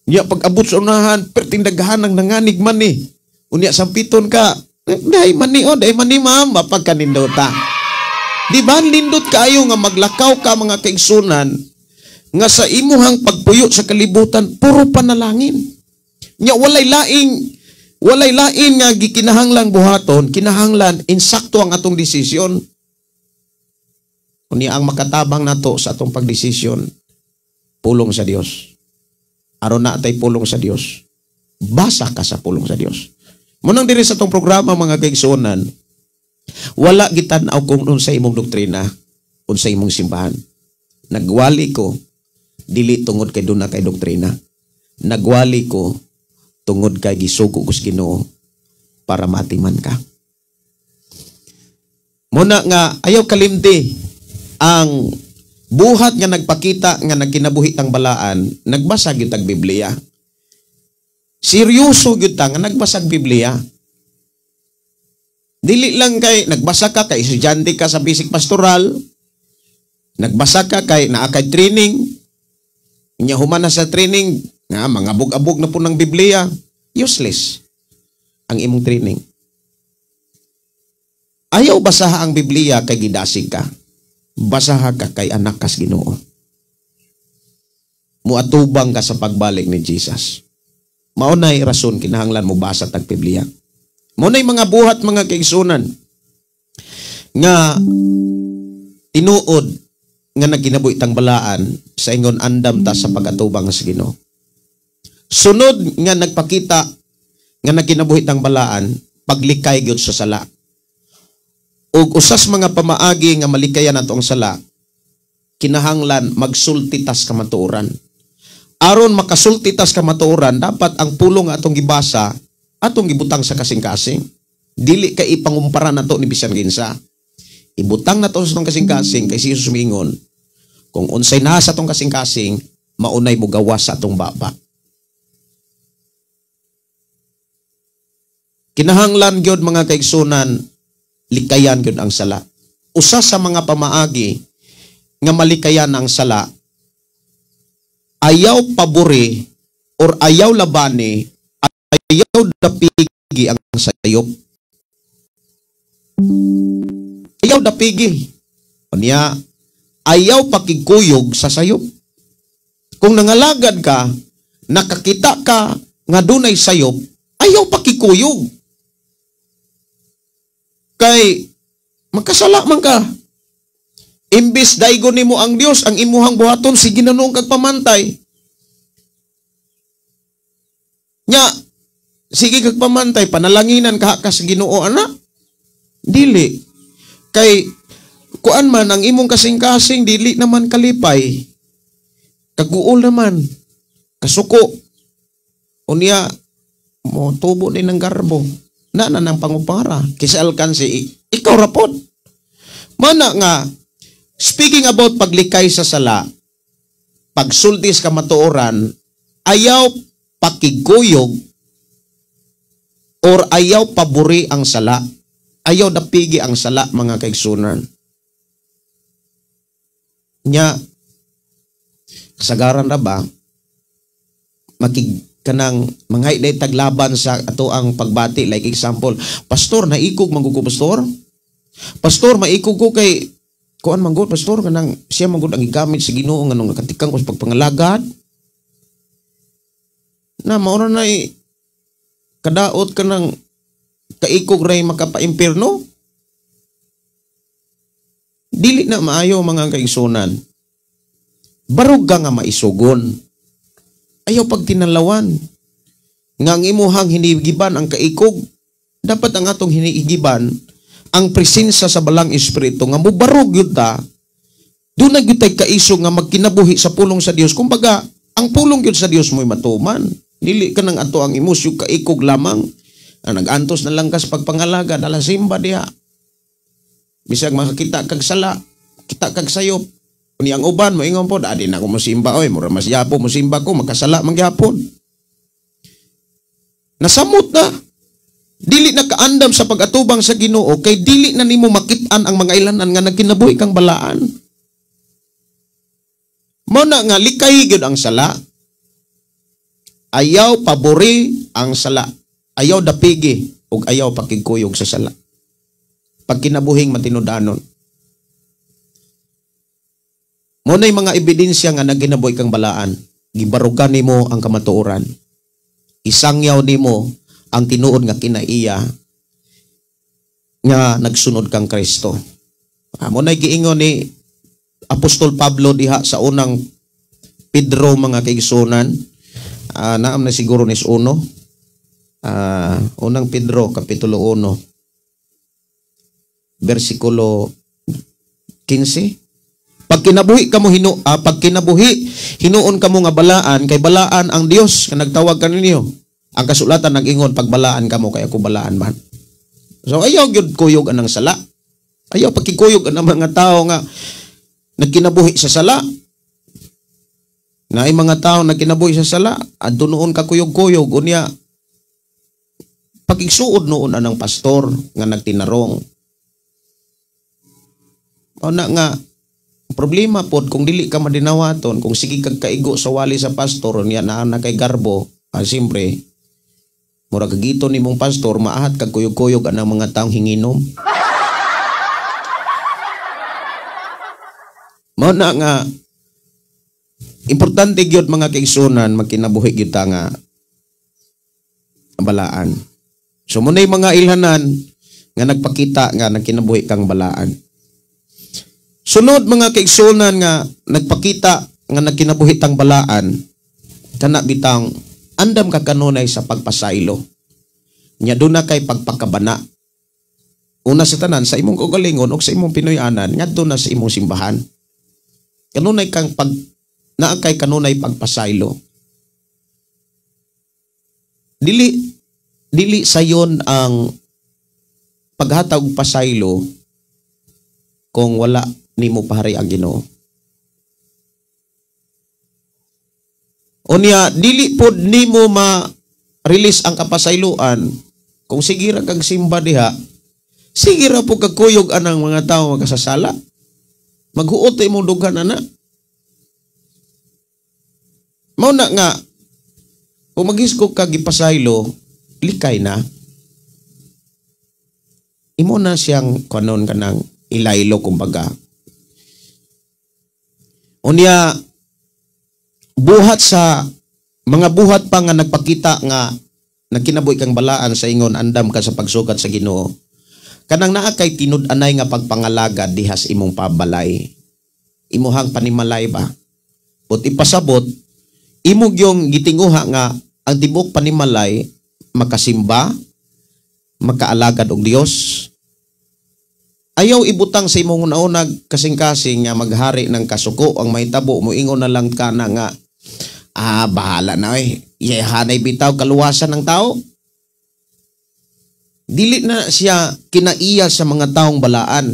Speaker 3: Unya pag abot sa unahan, perting daghan ang nanganig man ni. Unya sampiton ka, "Dai man ni oh, dai man ni ma'am," pagkanindota. Di ba nindot kaayo nga maglakaw ka, mga kaigsunan, nga sa imuhang pagpuyo sa kalibutan puro panalangin? Nya walay lain nga gikinahanglang buhaton, kinahanglan insakto ang atong desisyon. Unya ang makatabang nato sa atong pagdesisyon, pulong sa Dios. Aron na atay pulong sa Dios, basa ka sa pulong sa Dios. Munang diri sa atong programa, mga kaigsuonan, wala gitan-aw kung unsa imong doktrina, unsa imong simbahan. Nagwali ko dili tungod kay duna kay doktrina. Nagwali ko tungod kay gisugo ko sa Ginoo para matiman ka. Muna nga ayaw kalimti ang buhat nga nagpakita nga nagkinabuhi tang balaan, nagbasa gyud tag Biblia. Seryoso gyud ta nga nagbasag Biblia. Dili lang kay nagbasa ka kay estudyante ka sa basic pastoral, nagbasa ka kay naa kay training, nya human na sa training, nga mga abog-abog na po ng Biblia, useless ang imong training. Ayaw basaha ang Biblia kay gidasig ka. Basaha ka kay anak kas Ginoo. Muatubang ka sa pagbalik ni Jesus. Mao nay rason kinahanglan mo basa tag Biblia. Mao nay mga buhat, mga kaigsunan, nga tinuod nga nagkinabuhi tang balaan sa ingon andam ta sa pag-atubang sa Ginoo. Sunod nga nagpakita nga nagkinabuhi tang balaan, paglikay gyud sa sala. Ug usas mga pamaagi nga malikayan nato ang sala, kinahanglan magsulti tas kamatuoran. Aron makasulti tas kamatuoran, dapat ang pulong nga atong gibasa, atong gibutang sa kasing-kasing. Dili kay ipangumpara nato ni bisan kinsa. Ibutang nato sa atong kasing-kasing kay si Jesus miingon, kung unsay naa sa atong kasing-kasing, maunay mogawas sa atong baba. Kinahanglan gyud, mga kaigsunan, likayan gyud ang sala. Usa sa mga pamaagi nga malikayan ang sala, ayaw pabori or ayaw labani, ayaw dapigi ang sayop. Ayaw dapigi. Unya, ayaw pakigkuyog sa sayop. Kung nangalagad ka, nakakita ka nga dunay sayop, ayaw pakikuyog. Kay makasala man ka. Imbis daigo nimo ang Dios, ang imuhang buhaton sige na noong kag pamantay. Nya, sige kag pamantay, panalanginan ka ka sa Ginoo ana. Dili. Kay kuan man ang imong kasing-kasing dili naman kalipay. Kaguol naman. Kasuko. Unya mo tubo din ng garbo. Na na nang pangupara. Kisa alkansi, ikaw rapod. Mana nga, speaking about paglikay sa sala, pagsulti sa kamatuoran, ayaw pakigkuyog or ayaw paburi ang sala. Ayaw dapigi ang sala, mga kaigsunan. Nya, kasagaran ra ba, makig kanang mga day taglaban sa ato ang pagbati. Like example, pastor, naikog man ko, pastor. Pastor, maikog ko kay kuan man gud, pastor, kanang siya man gud ang gigamit sa Ginoo nganong nakatikang ko sa pagpangalagad. Na maura na kadaot kanang kaikog ray makapaimpirno. Dili na maayo, mga kaigsunan. Barog ka nga maisugon. Ayaw pagtinalawan. Nga ang imuhang hinigiban ang kaikog, dapat ang atong hinigiban ang presensya sa Balang Espiritu nga mubarog yun ta, doon na gyud tay kaisog nga magkinabuhi sa pulong sa Dios. Kumbaga, ang pulong gyud sa Dios mo'y matuman. Dili ka nang ato ang imusyo kaikog lamang. Ang nag-antos na lang kas pagpangalaga, dala simba diha. Bisag makakita kag sala, kita kag sayop. Unya ang uban, moingon po, adi na ako mosimba, oy, mura mas yapo, mosimba ko, makasala mangyapon. Nasamot na. Dili na kaandam sa pag-atubang sa Ginoo, kay dili na nimo makit-an ang mga ilanan nga nagkinabuhi kang balaan. Mao na nga likay gyud ang sala. Ayaw pabori ang sala. Ayaw dapigi ug ayaw pakigkuyog sa sala. Pagkinabuhing matinud-anon. Mao na'y mga ebidensya nga nagkinabuhi kang balaan. Gibarugan nimo ang kamatuoran. Isangyaw nimo ang tinuod nga kinaiya nga nagsunod kang Kristo. Mao na'y giingon ni Apostol Pablo diha sa unang Pedro, mga kaigsunan. Naam na siguro nis uno. Unang Pedro, Kapitulo 1, versikulo 15. Pag kinabuhi kamo pag kinabuhi hinuon kamo nga balaan, kay balaan ang Dios nga nagtawag kaninyo. Ang kasulatan nag-ingon, pagbalaan kamo kay ako balaan man. So ayaw gyud kuyog anang sala. Ayaw pagkikuyog anang mga tao nga nagkinabuhi sa sala. Naay mga tao nagkinabuhi sa sala, adto noon kakuyog-kuyog unya pagigsuod noon anang pastor nga nagtinarong. O na nga problema pod kung dili ka madinawaton, kung sige kag kaigo sa wali sa pastor niya naa na kay garbo, siyempre mura kagito nimong pastor, maahat kag kuyog-kuyog anang mga taong hinginom. Mao na nga importante gyud, mga kaigsunan, magkinabuhi gyud ta nga balaan. So munay mga ilhanan nga nagpakita nga nagkinabuhi kang balaan. Sunod, mga kaigsunan, nga nagpakita nga nagkinabuhi tang balaan, kana bitang andam ka kanunay sa pagpasaylo. Nya duna kay pagpakabana. Una sa tanan sa imong kaugalingon og sa imong Pinoy-anan, ngadto na sa imong simbahan. Kanunay kang pag naa kay kanunay pagpasaylo. Dili dili sayon ang paghatag og pasaylo kung wala nimo pahari ang Ginoo. Unya dili pod nimo ma-release ang kapasayloan kung sige ra kag simba diha, sige ra po kagkuyog anang mga tawo makasasala. Maghuot imong dughan ana. Mao na nga kung maghisgo ka gipasaylo, likay na. Imo na siyang kanon kanang ilaylo kumbaga. Unya buhat sa mga buhat pa nga nagpakita nga nagkinabuhi kang balaan sa ingon andam ka sa pagsugat sa Ginoo. Kanang naa kay tinud-anay nga pagpangalagad diha sa imong pabalay. Imuhang panimalay ba? But ipasabot imo gyung gitinguha nga ang tibuok panimalay makasimba, makaalagad og Dios. Ayaw ibutang sa imong una-una kasing-kasing nga maghari ng kasuko ang mahitabo mo, ingon na lang ka na nga bahala na eh. Hanay bitaw kaluwasan ng tao. Dili na siya kinaiya sa mga taong balaan.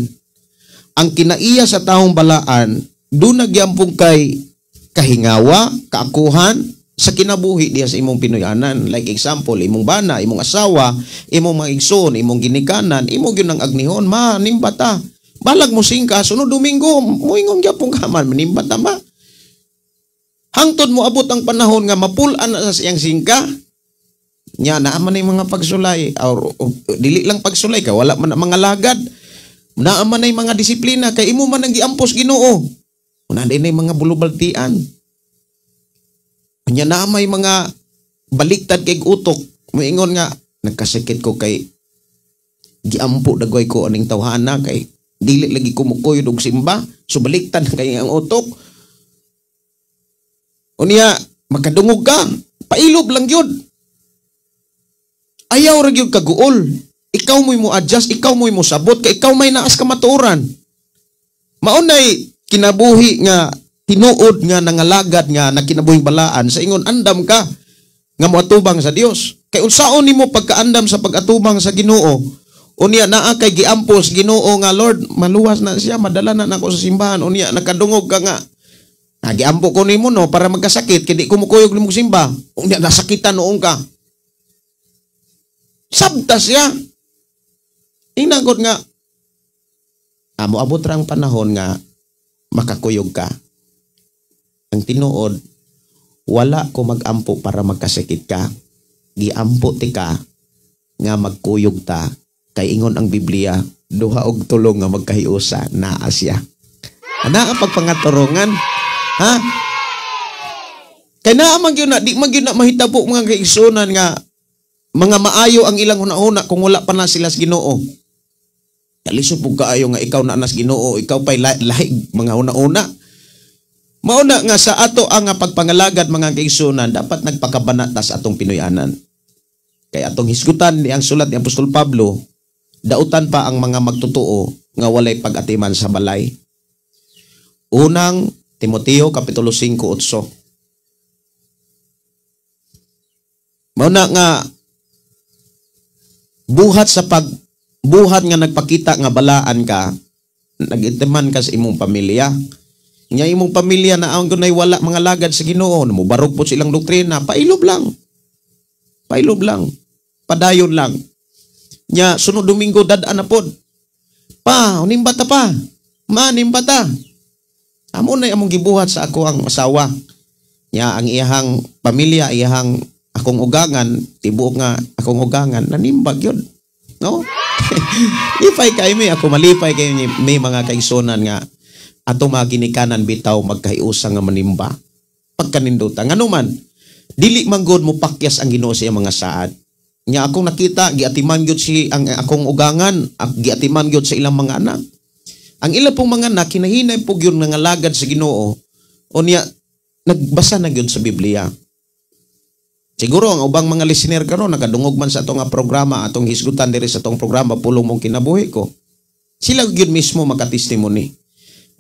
Speaker 3: Ang kinaiya sa taong balaan, doon nagyampong kay kahingawa, kaakuhan, sa kinabuhi diya sa imong Pinoyanan. Like example, imong bana, imong asawa, imong mga igsoon, imong ginikanan, imo gyud ang agnihon, ma, nimba ta. Balag mo singka, sunod Domingo, muingon gyapon ka man, manimba ta ma. Hangtod mo abot ang panahon nga mapulan na sa iyang singka. Nya naa man ay mga pagsulay or dili lang pagsulay ka, wala man ang mga lagad. Naa man ay mga disiplina kay imo man ang giampos Ginoo. Una din ay mga bulubaltian. Nya naa may mga baliktad kay utok. Moingon nga nagkasakit ko kay giampo dagway ko aning tawhana kay dili lagi ko mukuyod og simba, so baliktad kay ang utok. Unya makadungog ka, pailob lang gyud. Ayaw ra gyud kaguol. Ikaw mo'y mo adjust, ikaw mo'y mo sabot kay ikaw may naas ka matuoran. Maunay kinabuhi nga tinuod nga nangalagad nga nakinabuhing balaan sa ingon andam ka nga moatubang sa Dios. Kay unsaon nimo pagkaandam sa pag-atubang sa Ginoo? Unya naa kay giampos Ginoo nga Lord, maluwas na siya, madala na nako sa simbahan. Unya nakadungog ka nga giampo ko nimo no para magkasakit kay di ko mukuyog nimo simba. Unya nasakitan noon ka. Sabta siya. Inangkot nga moabot ra ang panahon nga makakuyog ka. Ang tinuod, wala ko magampo para magkasakit ka. Giampo ti ka nga magkuyog ta. Kay ingon ang Biblia, duha og tulong nga magkahiusa, naa siya. Ana ang pagpangaturongan. Ha? Kay naa man gyud na, di man gyud na mahitabo mga kaigsunan nga mga maayo ang ilang hunahuna kung wala pa na sila sa Ginoo. Kalisod pug kaayo nga ikaw na nas Ginoo, ikaw pa'y lahig mga hunahuna. Mauna nga sa ato ang pagpangalagad mga kaigsunan, dapat nagpakabana ta sa atong Pinoyanan. Kay atong hisgutan ni ang sulat ni Apostol Pablo, dautan pa ang mga magtotoo nga walay pag-atiman sa balay. Unang Timoteo Kapitulo 5:8. Mauna nga buhat sa pagbuhat nga nagpakita nga balaan ka, nag-itiman ka sa imong pamilya. Nya imong pamilya na ang kunay wala mga lagad sa Ginoo, mobarog po silang doktrina, pailob lang. Pailob lang. Padayon lang. Nya sunod Domingo dad-an na pod. Pa, nimba ta pa. Ma, nimba ta. Amo nay among gibuhat sa ako ang asawa. Nya ang iyahang pamilya, iyahang akong ugangan, tibuok nga akong ugangan, nanimbag yun. No? Lipay kay mi, ako malipay kay mi mga kaigsunan nga atong mga ginikanan bitaw magkahiusa nga manimba. Pagkaninduta. Ngano man, dili man gud mo pakyas ang Ginoo sa iyang mga saad. Nya akong nakita, giatiman gyud si ang akong ugangan, giatiman gyud sa ilang mga anak. Ang ila pong mga anak, kinahinay po gyud nangalagad sa Ginoo. O niya, nagbasa na gyud sa Biblia. Siguro ang ubang mga listener karon nakadungog man sa atong nga programa, atong hisgutan diri sa atong programa Pulong Mong Kinabuhi Ko. Sila gyud mismo makatestimony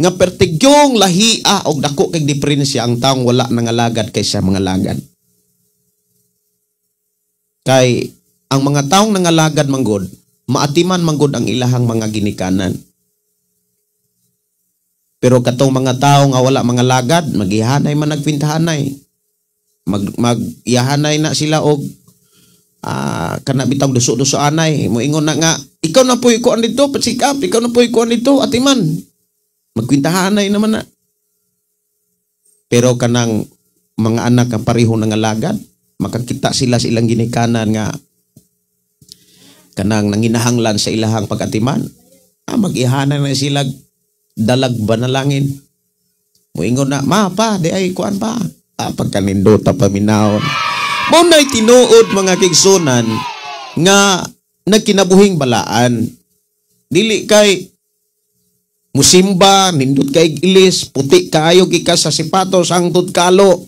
Speaker 3: nga pertigyong lahia og dako kay diferensya ang taong wala nangalagad kaysa mga lagad. Kay ang mga taong nangalagad manggod, maatiman manggod ang ilahang mga ginikanan. Pero katong mga tao nga wala mga lagad, magihanay man nagpintahanay. Mag-iyahanay na sila og kana bitang duso-duso anay. Moingon na nga, ikaw na po'y kuan dito, pasikap, ikaw na po'y kuan dito, atiman. Magkwintahanay naman na. Pero kanang mga anak ang pareho nangalagad, makakita sila sa ilang ginikanan nga kanang nanginahanglan sa ilahang pag-atiman. Mag-ihanay na sila dalag banalangin. Moingon na, ma pa, di ay kuan pa. Pagkanindota paminahon. Mao na'y tinuod mga kaigsunan nga nagkinabuhing balaan. Dili kay musimba, nindot kay ilis, puti kaayo gikas sa sipatos, hangtod kalo,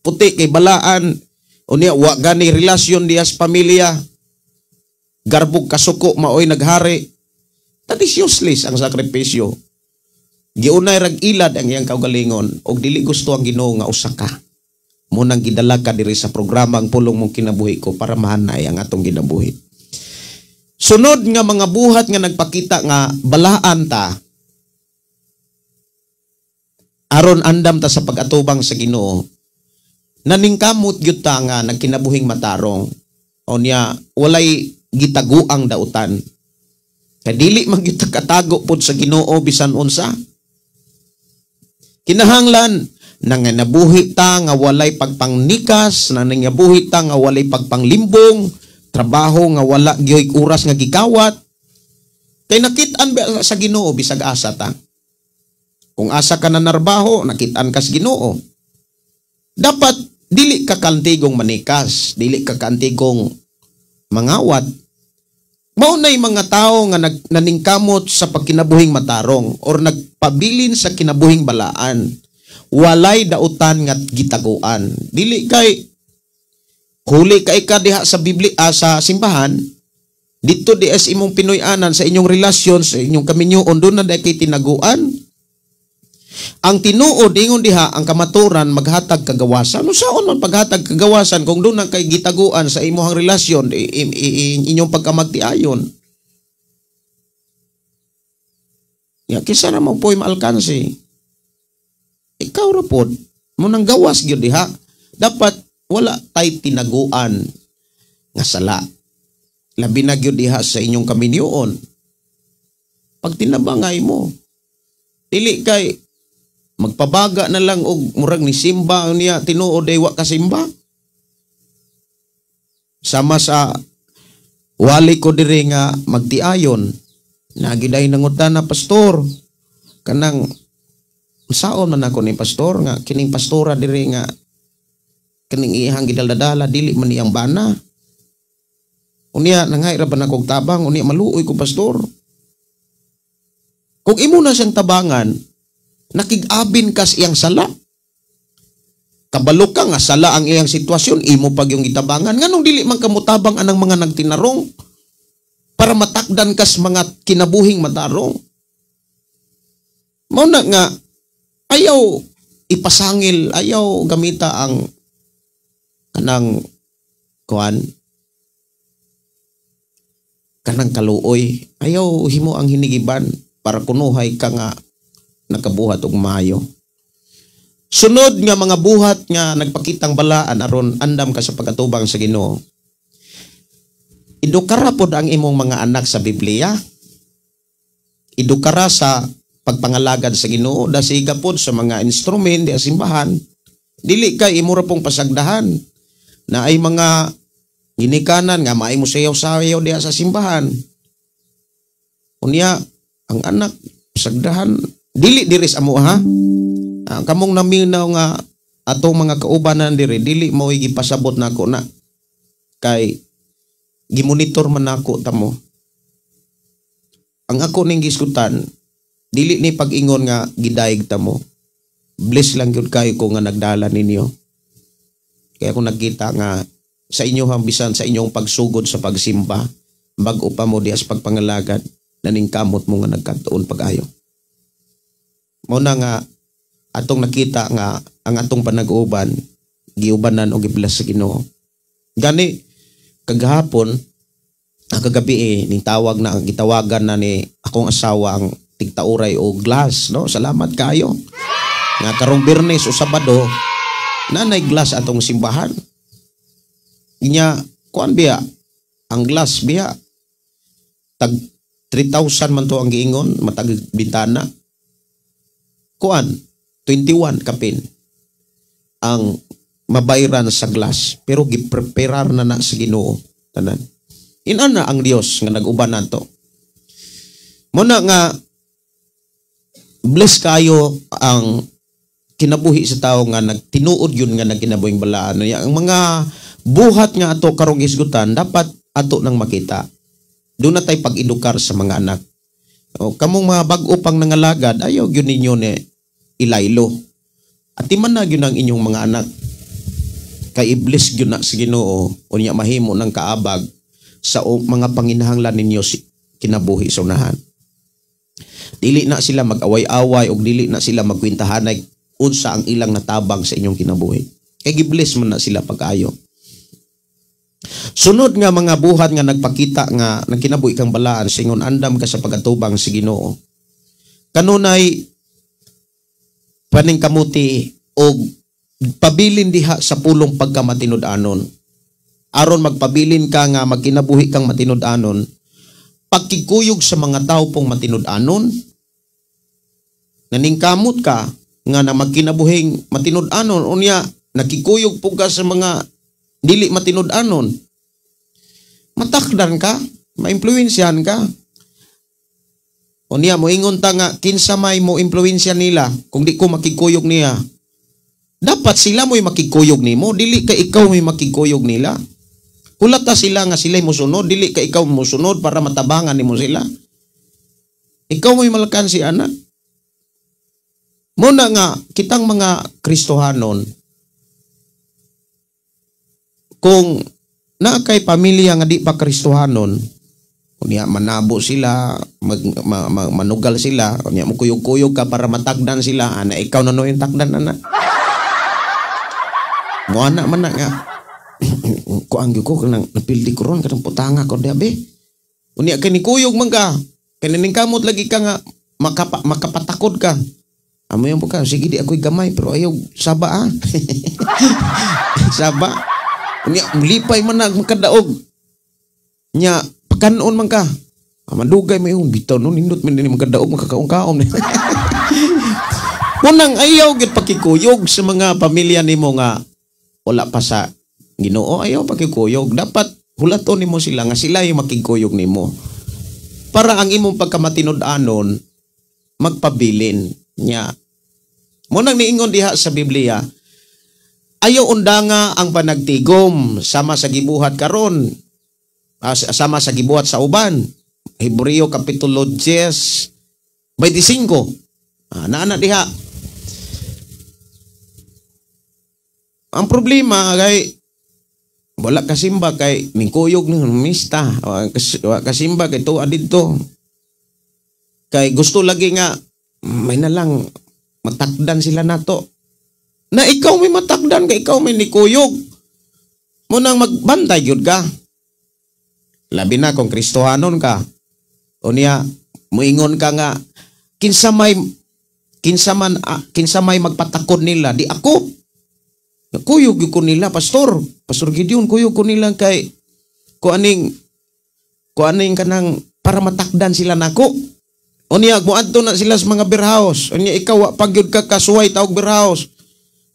Speaker 3: puti kay balaan. Unya wa gani relasyon diha sa pamilya. Garbog kasuko maoy naghari. That is useless ang sakripisyo. Giunay rag ilad ang iyang kaugalingon og dili gusto ang Ginoo nga usa ka. Munang gidala ka diri sa programa ang Pulong Mong Kinabuhi Ko para mahanay ang atong kinabuhi. Sunod nga mga buhat nga nagpakita nga balaan ta aron andam ta sa pag-atubang sa Ginoo, naningkamot gyud ta nga nagkinabuhing matarong. O niya walay gitaguang dautan. Kay dili man gyud ta katago pod sa Ginoo bisan unsa. Kinahanglan nanganabuhi ta nga walay pagpangnikas, nangabuhi ta nga walay pagpanglimbong, trabaho nga wala gyoy oras nga gikawat. Kay nakit-an ba sa Ginoo bisag asa ta. Kung asa ka na narbaho, nakit-an ka sa Ginoo. Dapat dili ka kantigong manikas, dili ka kantigong mangawat. Mao nay mga tao nga naningkamot sa pagkinabuhing matarong or nagpabilin sa kinabuhing balaan. Walay dautan nga gitaguan. Dili kay huli kay ka diha sa Biblia sa simbahan, dito di as imong Pinoy-anan sa inyong relasyon, sa inyong kaminyoon, doon na kay tinaguan. Ang tinuod ingon diha ang kamaturan maghatag kagawasan. Unsaon man paghatag kagawasan kung doon na kay gitaguan sa imong relasyon, inyong pagkamagtiayon? Ya kisa na mo po'y maalkansi. Ikaw ra pod mo nang gawas gyud diha. Dapat wala tay tinaguan nga sala. Labi na gyud diha sa inyong kaminyoon. Pag tinabangay mo, dili kay magpabaga na lang og murag ni simba niya tinuod ay wa ka simba. Sama sa wali ko diri nga magtiayon, nagiday nangutan na pastor kanang saon man ako ni pastor nga kining pastora diri nga kining iyang gidaldadala dili man iyang bana. Unya nangay ra ba na kog tabang, unya maluoy ko pastor. Kung imo na siyang tabangan, nakig-abin kas iyang sala. Kabalo ka nga sala ang iyang sitwasyon, imo pag yung gitabangan. Nganong dili man kamutabang anang mga nagtinarong para matakdan kas mga kinabuhing matarong. Mao na nga ayaw ipasangil, ayaw gamita ang kanang kuan, kanang kaluoy. Ayaw himo ang hinigiban para kunuhay ka nga nakabuhat og maayo. Sunod nga mga buhat nga nagpakitang balaan aron andam ka sa pag-atubang sa Ginoo. Edukara pod ang imong mga anak sa Biblia. Edukara sa pagpangalagad sa Ginoo, dasiga pod sa mga instrument di simbahan. Dili kay imo ra pong pasagdahan na ay mga ginikanan nga maay mo sayaw-sayaw diha sa simbahan. Unya ang anak pasagdahan dili diri sa amo ha. Ang kamong naminaw nga atong mga kaubanan diri dili mo gipasabot nako na kay gimonitor man nako tamo. Ang ako ning giskutan dili ni pag-ingon nga gidayeg tamo. Bless lang gyud kayo ko nga nagdala ninyo. Kaya kung nagkita nga sa inyo bisan sa inyong pagsugod sa pagsimba, bag-o pa mo diha sa pagpangalagad, naningkamot mo nga nagkatuon pag-ayo. Mao na nga atong nakita nga ang atong panag-uban giubanan og gibless sa Ginoo. Gani kagahapon, ang kagabi ning tawag na gitawagan na ni akong asawa ang tigtauray og glass, no? Salamat kayo. Nga karong Biyernes o Sabado nanay glass atong simbahan. Inya kuan biya ang glass biya tag 3,000 man to ang giingon matag bintana. Kuan 21 kapin ang mabayran sa glass, pero gipreparar na na sa Ginoo tanan. Inana ang Dios nga nag-uban nato. Muna nga bless kayo ang kinabuhi sa tao nga nagtinuod yun nga nagkinabuhing balaan. Ang mga buhat nga ato karong hisgutan dapat ato nang makita. Doon na tayo pag-edukar sa mga anak. O, kamong mga bag-o pang nangalagad, ayaw yun ninyo ni ilaylo. At man na yun ang inyong mga anak. Kay iblis yun na sa Ginoo, o niya mahimo ng kaabag sa mga panginahanglan ninyo kinabuhi sa unahan. Dili na sila mag-away-away o dili na sila magkwintahanay unsa ang ilang natabang sa inyong kinabuhi. Kay gibless man na sila pag-ayo. Sunod nga mga buhat nga nagpakita nga nagkinabuhi kang balaan singon andam ka sa pagatubang sa Ginoo. Kanunay paningkamuti og pabilin diha sa pulong pagkamatinud-anon. Aron magpabilin ka nga magkinabuhi kang matinud-anon, pagkikuyog sa mga tao pong matinud-anon, naningkamot ka nga na magkinabuhing matinud-anon, unya nakikuyog po ka sa mga dili matinud-anon, matakdan ka, maimpluwensyahan ka. Unya moingon ta nga kinsa may mo impluwensya nila kung di ko makikuyog niya. Dapat sila mo'y makikuyog nimo, dili ka ikaw may makikuyog nila. Hulata sila nga sila'y musunod, dili ka ikaw musunod para matabangan nimo sila. Ikaw mo'y malakan si anak. Muna nga kitang mga Kristohanon, kung naa kay pamilya nga di pa Kristohanon, unya manabo sila, manugal sila, unya mukuyog-kuyog ka para matagdan sila, ana ikaw na no yung takdan ana. Mo ana man na nga kuang gyud ko kanang napildi ko ron kanang putanga ko diabe. Unya kay nikuyog man ka, kay naningkamot lagi ka nga makapatakod ka. Amo yung ka, sige di ako'y gamay pero ayaw saba ah. Saba. Unya mulipay man na makadaog. Nya pakanon man ka. Ah, madugay may yung bitaw no nindot man dinhi makadaog makakaon-kaon. Unang ayaw gyud pakikuyog sa mga pamilya nimo nga wala pa sa Ginoo, ayaw pakikuyog. Dapat hulaton nimo sila nga sila yung makikuyog nimo. Para ang imong pagkamatinud-anon magpabilin nya. Mo nang niingon diha sa Biblia, ayaw undanga ang panagtigom sama sa gibuhat karon, sama sa gibuhat sa uban. Hebreo kapitulo 10 25. Naa na diha. Ang problema kay wala kasimba kay ningkuyog ni mista, wala kasimba kay tuwa didto. Kay gusto lagi nga may na lang matakdan sila nato. Na ikaw may matakdan kay ikaw may nikuyog. Munang magbantay gyud ka. Labi na kung Kristohanon ka. Unya moingon ka nga kinsa may magpatakod nila di ako. Kuyog ko nila, pastor. Pastor Gideon, kuyog ko nila kay kuaning kanang para matakdan sila nako. Unya moadto na sila sa mga beer house. Unya ikaw wa pagyud ka kasuway taog beer house.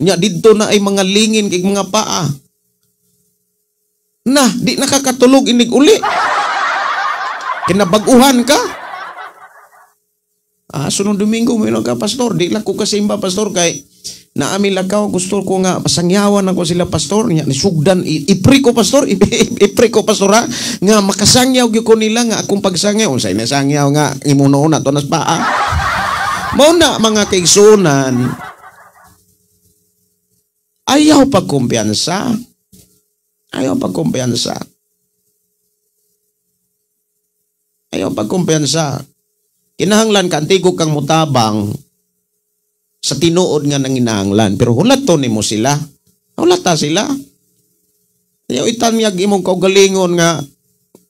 Speaker 3: Unya didto na ay mga lingin kay mga paa. Na, di nakakatulog inig uli. Kinabag-uhan ka. Ah, sunod Domingo mo ka, pastor. Di lang ko kasimba, pastor, kay naami lakaw, gusto ko nga pasangyawan ako sila, pastor. Nya nisugdan, ipri ko, pastor, ipri ko, pastor, ha? Nga makasangyaw gyud ko nila nga akong pagsangyaw. Unsay nasangyaw nga imuno na to nas paa. Mao na mga kaigsunan, ayaw pagkumpiyansa. Ayaw pagkumpiyansa. Ayaw pagkumpiyansa. Kinahanglan ka antigo kang mutabang sa tinuod nga nanginahanglan. Pero hulaton nimo sila. Hulata sila. Ayaw itanyag imong kaugalingon nga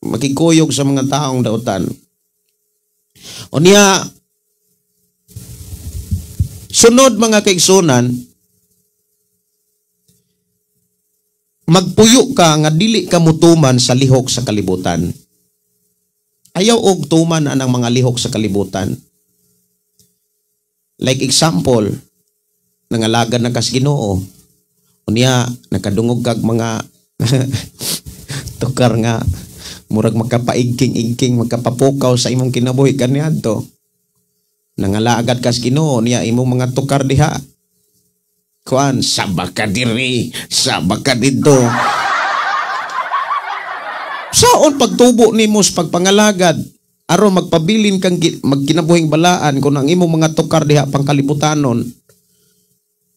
Speaker 3: makikuyog sa mga taong dautan. O niya, sunod mga kaigsunan, magpuyo ka nga dili ka mutuman sa lihok sa kalibutan. Ayaw og tuman anang mga lihok sa kalibutan. Like example, nangalagan na kas Ginoo. Unya nakadungog kag mga tukar nga murag makapaigking-igking, makapapukaw sa imong kinabuhi kaniadto. Nangalagad kas Ginoo niya imong mga tukar diha. Kuan, saba ka diri, saba ka didto. Saon pagtubo nimo sa pagpangalagad aron magpabilin kang magkinabuhing balaan kung ang imong mga tukar diha pangkalibutanon.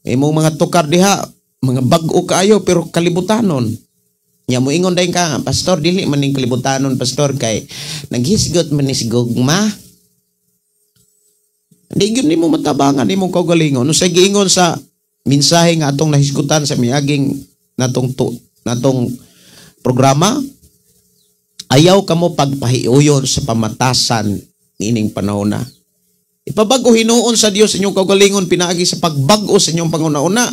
Speaker 3: Imong mga tukar diha mga bag-o kaayo pero kalibutanon. Nya moingon dayon ka, pastor, dili man ning kalibutanon, pastor, kay naghisgot man ni si gugma. Di gyud nimo matabangan imong kaugalingon. Unsay giingon sa mensahe nga atong nahisgutan sa miaging natong programa. Ayaw kamo pagpahiuyon sa pamatasan niining panahon na. Ipabago hinuon sa Dios inyong kaugalingon pinaagi sa pagbag-o sa inyong panguna-una.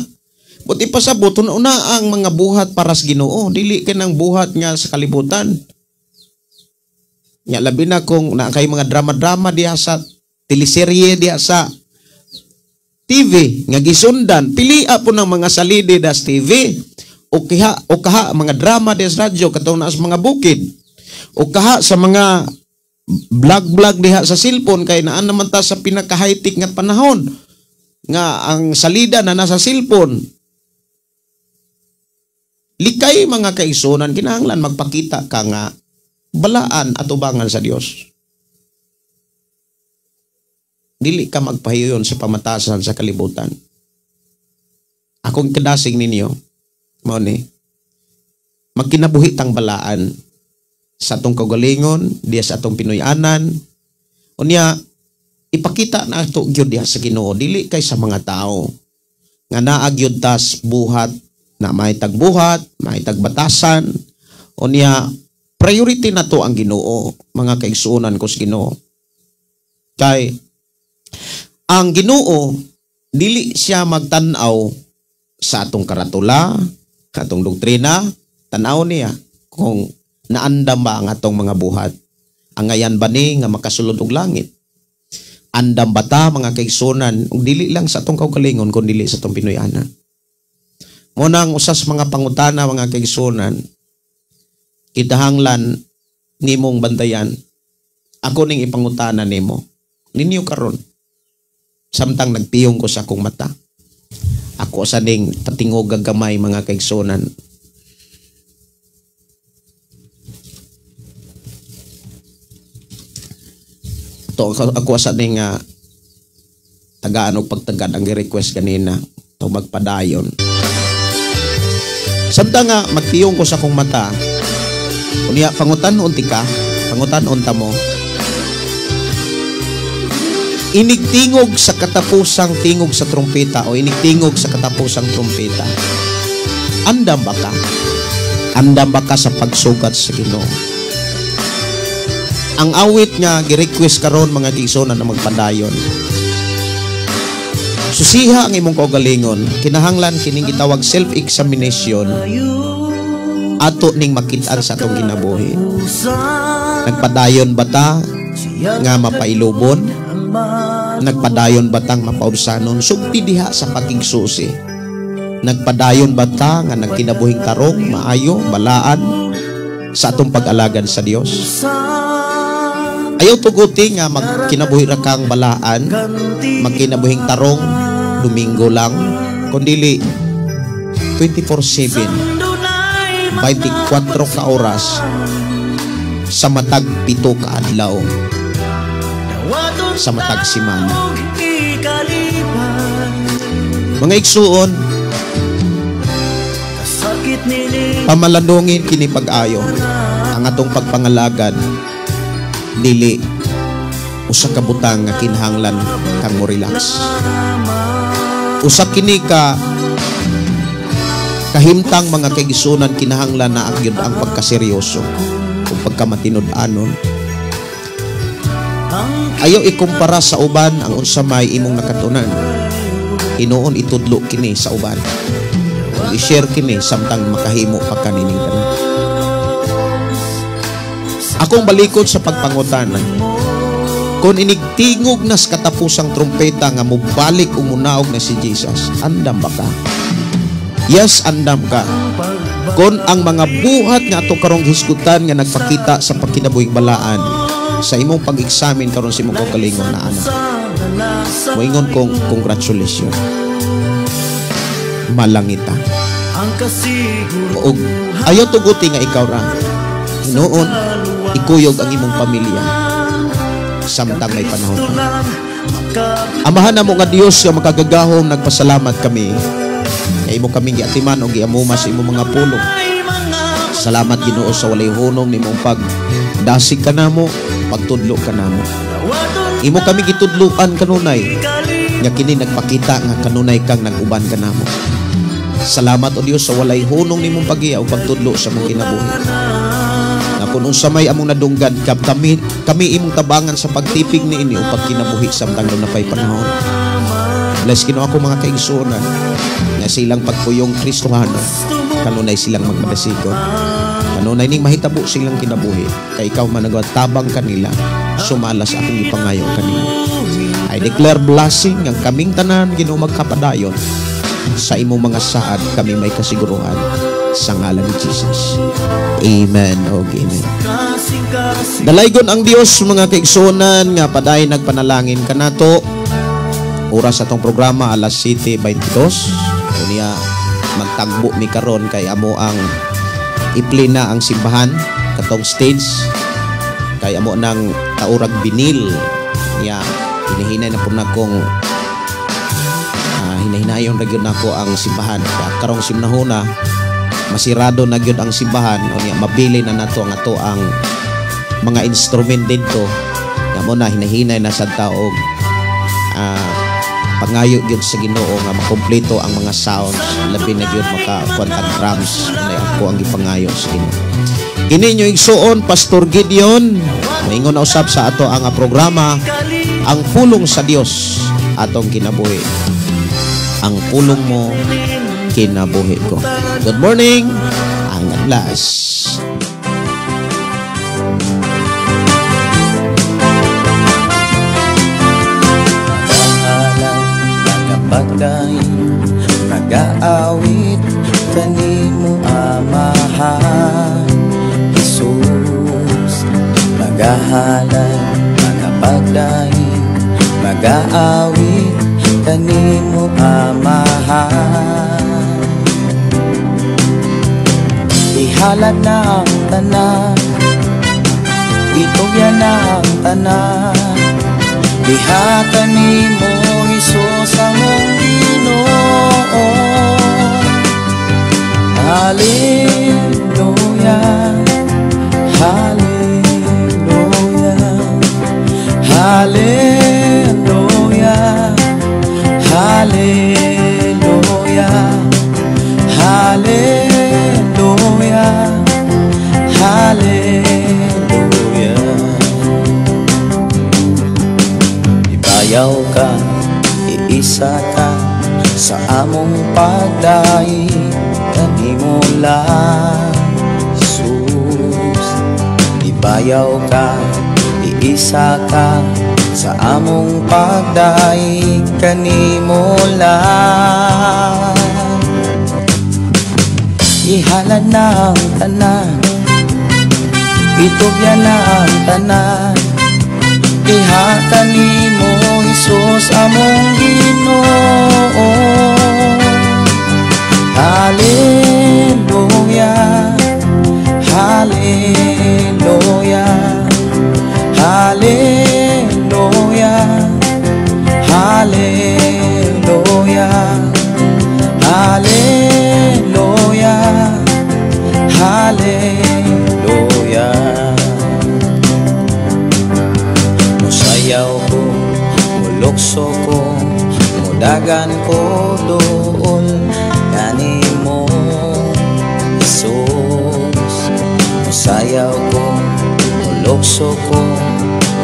Speaker 3: But ipasabot una ang mga buhat para sa Ginoo, dili kanang buhat nga sa kalibutan. Nya labi na kung naa kay mga drama-drama diha sa teleserye diha sa TV nga gisundan, pilia po ng mga salidi das TV o kiha o kaha mga drama diha sa radyo katong naa sa mga bukid o kaha sa mga vlog-vlog diha sa cellphone kay naan naman ta sa pinaka-high-tech nga panahon nga ang salida na nasa cellphone. Likay mga kaigsunan, kinahanglan magpakita ka nga balaan at ubangan sa Dios. Dili ka magpahiyon sa pamatasan sa kalibutan. Akong kadasig ninyo, mao ni, magkinabuhi tang balaan sa atong kaugalingon, diya sa atong Pinoy-anan. Unya, ipakita na ato gyud diha sa Ginoo, dili kay sa mga tao. Nga naa gyud tas buhat, na may tagbuhat, may tagbatasan. Unya, priority na to ang Ginoo, mga kaigsuonan ko sa Ginoo. Kay ang Ginoo dili siya magtan-aw sa atong karatula, atong doktrina, tan-aw niya kung naandam ba ang atong mga buhat. Angayan ba ni nga makasulod og langit? Andam ba ta mga kaigsuonan ug dili lang sa atong kaugalingon kun dili sa atong Pinoy-anan? Mo nang usas mga pangutana mga kaigsuonan, kinahanglan nimong bantayan. Ako ning ipangutana nimo. Ninyo karon. Samtang nagpiyong ko sa akong mata. Ako sa ning patingog gamay mga kaigsuonan. To ako sa ning tagaan og pagtagad ang gi-request kanina to magpadayon. Samtang nga magpiyong ko sa akong mata. Unya pangutan unti ka, pangutan unta mo. Inigtingog sa katapusang tingog sa trumpeta o inigtingog sa katapusang trumpeta. Andam ba ka? Andam ba ka sa pagsugat sa Ginoo? Ang awit nga gi-request karon mga kaigsuonan na magpadayon. Susiha ang imong kaugalingon, kinahanglan kining gitawag self-examination. Ato ning makit-an sa atong kinabuhi. Nagpadayon ba ta nga mapailubon? Nagpadayon ba tang mapaubsanon? Sugti diha sa pagigsusi. Nagpadayon ba ta nga nagkinabuhing tarong, maayo, balaan sa atong pag-alagad sa Dios? Ayaw tuguti nga magkinabuhi ra kang balaan, magkinabuhing tarong, Domingo lang, kundili 24/7, 24 ka oras sa matag 7 ka adlaw sa matag semana. Mga igsuon, pamalandungin kini pag-ayo ang atong pagpangalagad, dili usa ka butang nga kinahanglan kang mo relax. Usa kini ka kahimtang mga kaigsuonan, kinahanglan na gyud ang pagkaseryoso ug pagkamatinud-anon. Ayaw ikumpara sa uban ang unsa may imong nakatunan. Hinuon itudlo kini sa uban. I-share kini samtang makahimo pa kanining tanan. Akong balikod sa pagpangutana. Kung inigtingog na sa katapusang trumpeta nga mobalik o munaog na si Jesus, andam ba ka? Yes, andam ka. Kung ang mga buhat nga ato karong hisgutan nga nagpakita sa pagkinabuhing balaan, sa imong pag-examine karon sa imong kaugalingon na anak, moingon kong congratulations. Malangita. Og ayaw tuguti nga ikaw ra. Hinuon, ikuyog ang imong pamilya samtang may panahon pa. Amahan namo nga Dios nga makagagahom, nagpasalamat kami nga imo kaming giatiman og giamuma sa imong mga pulong. Salamat Ginoo sa walay hunong nimong pagdasig kanamo, pagtudlo kanamo. Imo kami gitudloan kanunay nga kini nagpakita nga kanunay kang nag-uban kanamo. Salamat, O Dios, sa walay hunong nimong pagiya o pagtudlo sa among kinabuhi. Na kung unsa may among nadunggan, kami, kami imong tabangan sa pagtipig niini o pagkinabuhi samtang napay panahon. Bless, Ginoo, ako mga kaigsuonan nga silang pagpuyong Kristohano, kanunay silang magmadasigon. Kanunay ning mahitabo silang kinabuhi kay ikaw man tabang kanila sumala sa akong ipangayo kanimo. I declare blessing ang kaming tanan, Ginoo, magkapadayon sa imong mga saad, kami may kasiguruhan sa ngalan ni Jesus. Amen o amen. Dalaygon ang Dios, mga kaigsuonan, nga padayon nagpanalangin kanato. Oras atong programa alas 7:22. Unya magtagbo mi karon kay amo ang iplina ang simbahan katong stage kay amo nang taurag binil niya. Hinahinay na po na kong hinahinayon ra gyud nako ang simbahan. Kaya karong simnahuna masirado na gyud ang simbahan, unya mabili na nato ang ato ang mga instrument didto. Kaya mo na hinahinay na sad taog pangayo gyud sa Ginoo nga makumpleto ang mga sounds, labi na gyud maka kuan drums na ako ang gipangayo sa Ginoo. Kini inyo igsuon, Pastor Gideon, moingon na usab sa ato ang programa, Ang Pulong sa Dios Atong Kinabuhi. Ang pulong mo, kinabuhi ko. Good morning and God bless.
Speaker 2: Nagapagdaig, nagaawit kanimo, Amahan Jesus. Magahalay, magapagdaig, magaawit kanimo, Amahan. Ihalad na ang tanan, itugyan na ang tanan, diha kanimo, Hesus, among Ginoo. Hallelujah, hallelujah, hallelujah, hallelujah, hallelujah, hallelujah. Ibayaw ka, iisa ka sa among pagdaig kanimo lang, Jesus. Ibayaw ka, iisa ka sa among pagdaig kanimo lang. Ihalad na ang tanan, itugyan na ang tanan, diha kanimo, Hesus, among Ginoo. Hallelujah, hallelujah, hallelujah, hallelujah, hallelujah, hallelujah. Musayaw ko, mulukso ko, mudagan ko dool kanimo, Hesus. Musayaw ko, mulukso ko,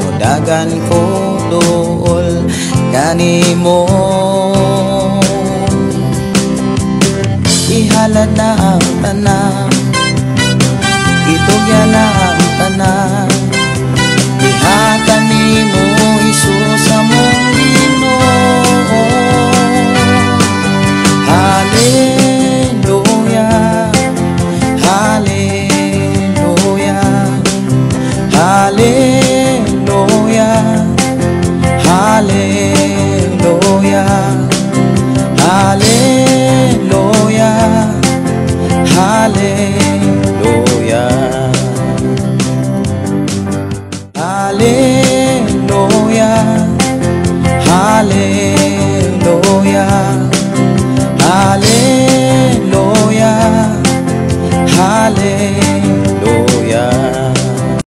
Speaker 2: mudagan ko dool kanimo. Ihalad na ang tanan, itugyan na ang tanan, diha kanimo, Hesus, among Ginoo. Hallelujah, hallelujah, hallelujah, hallelujah, hallelujah, hallelujah, hallelujah, hallelujah, hallelujah, hallelujah.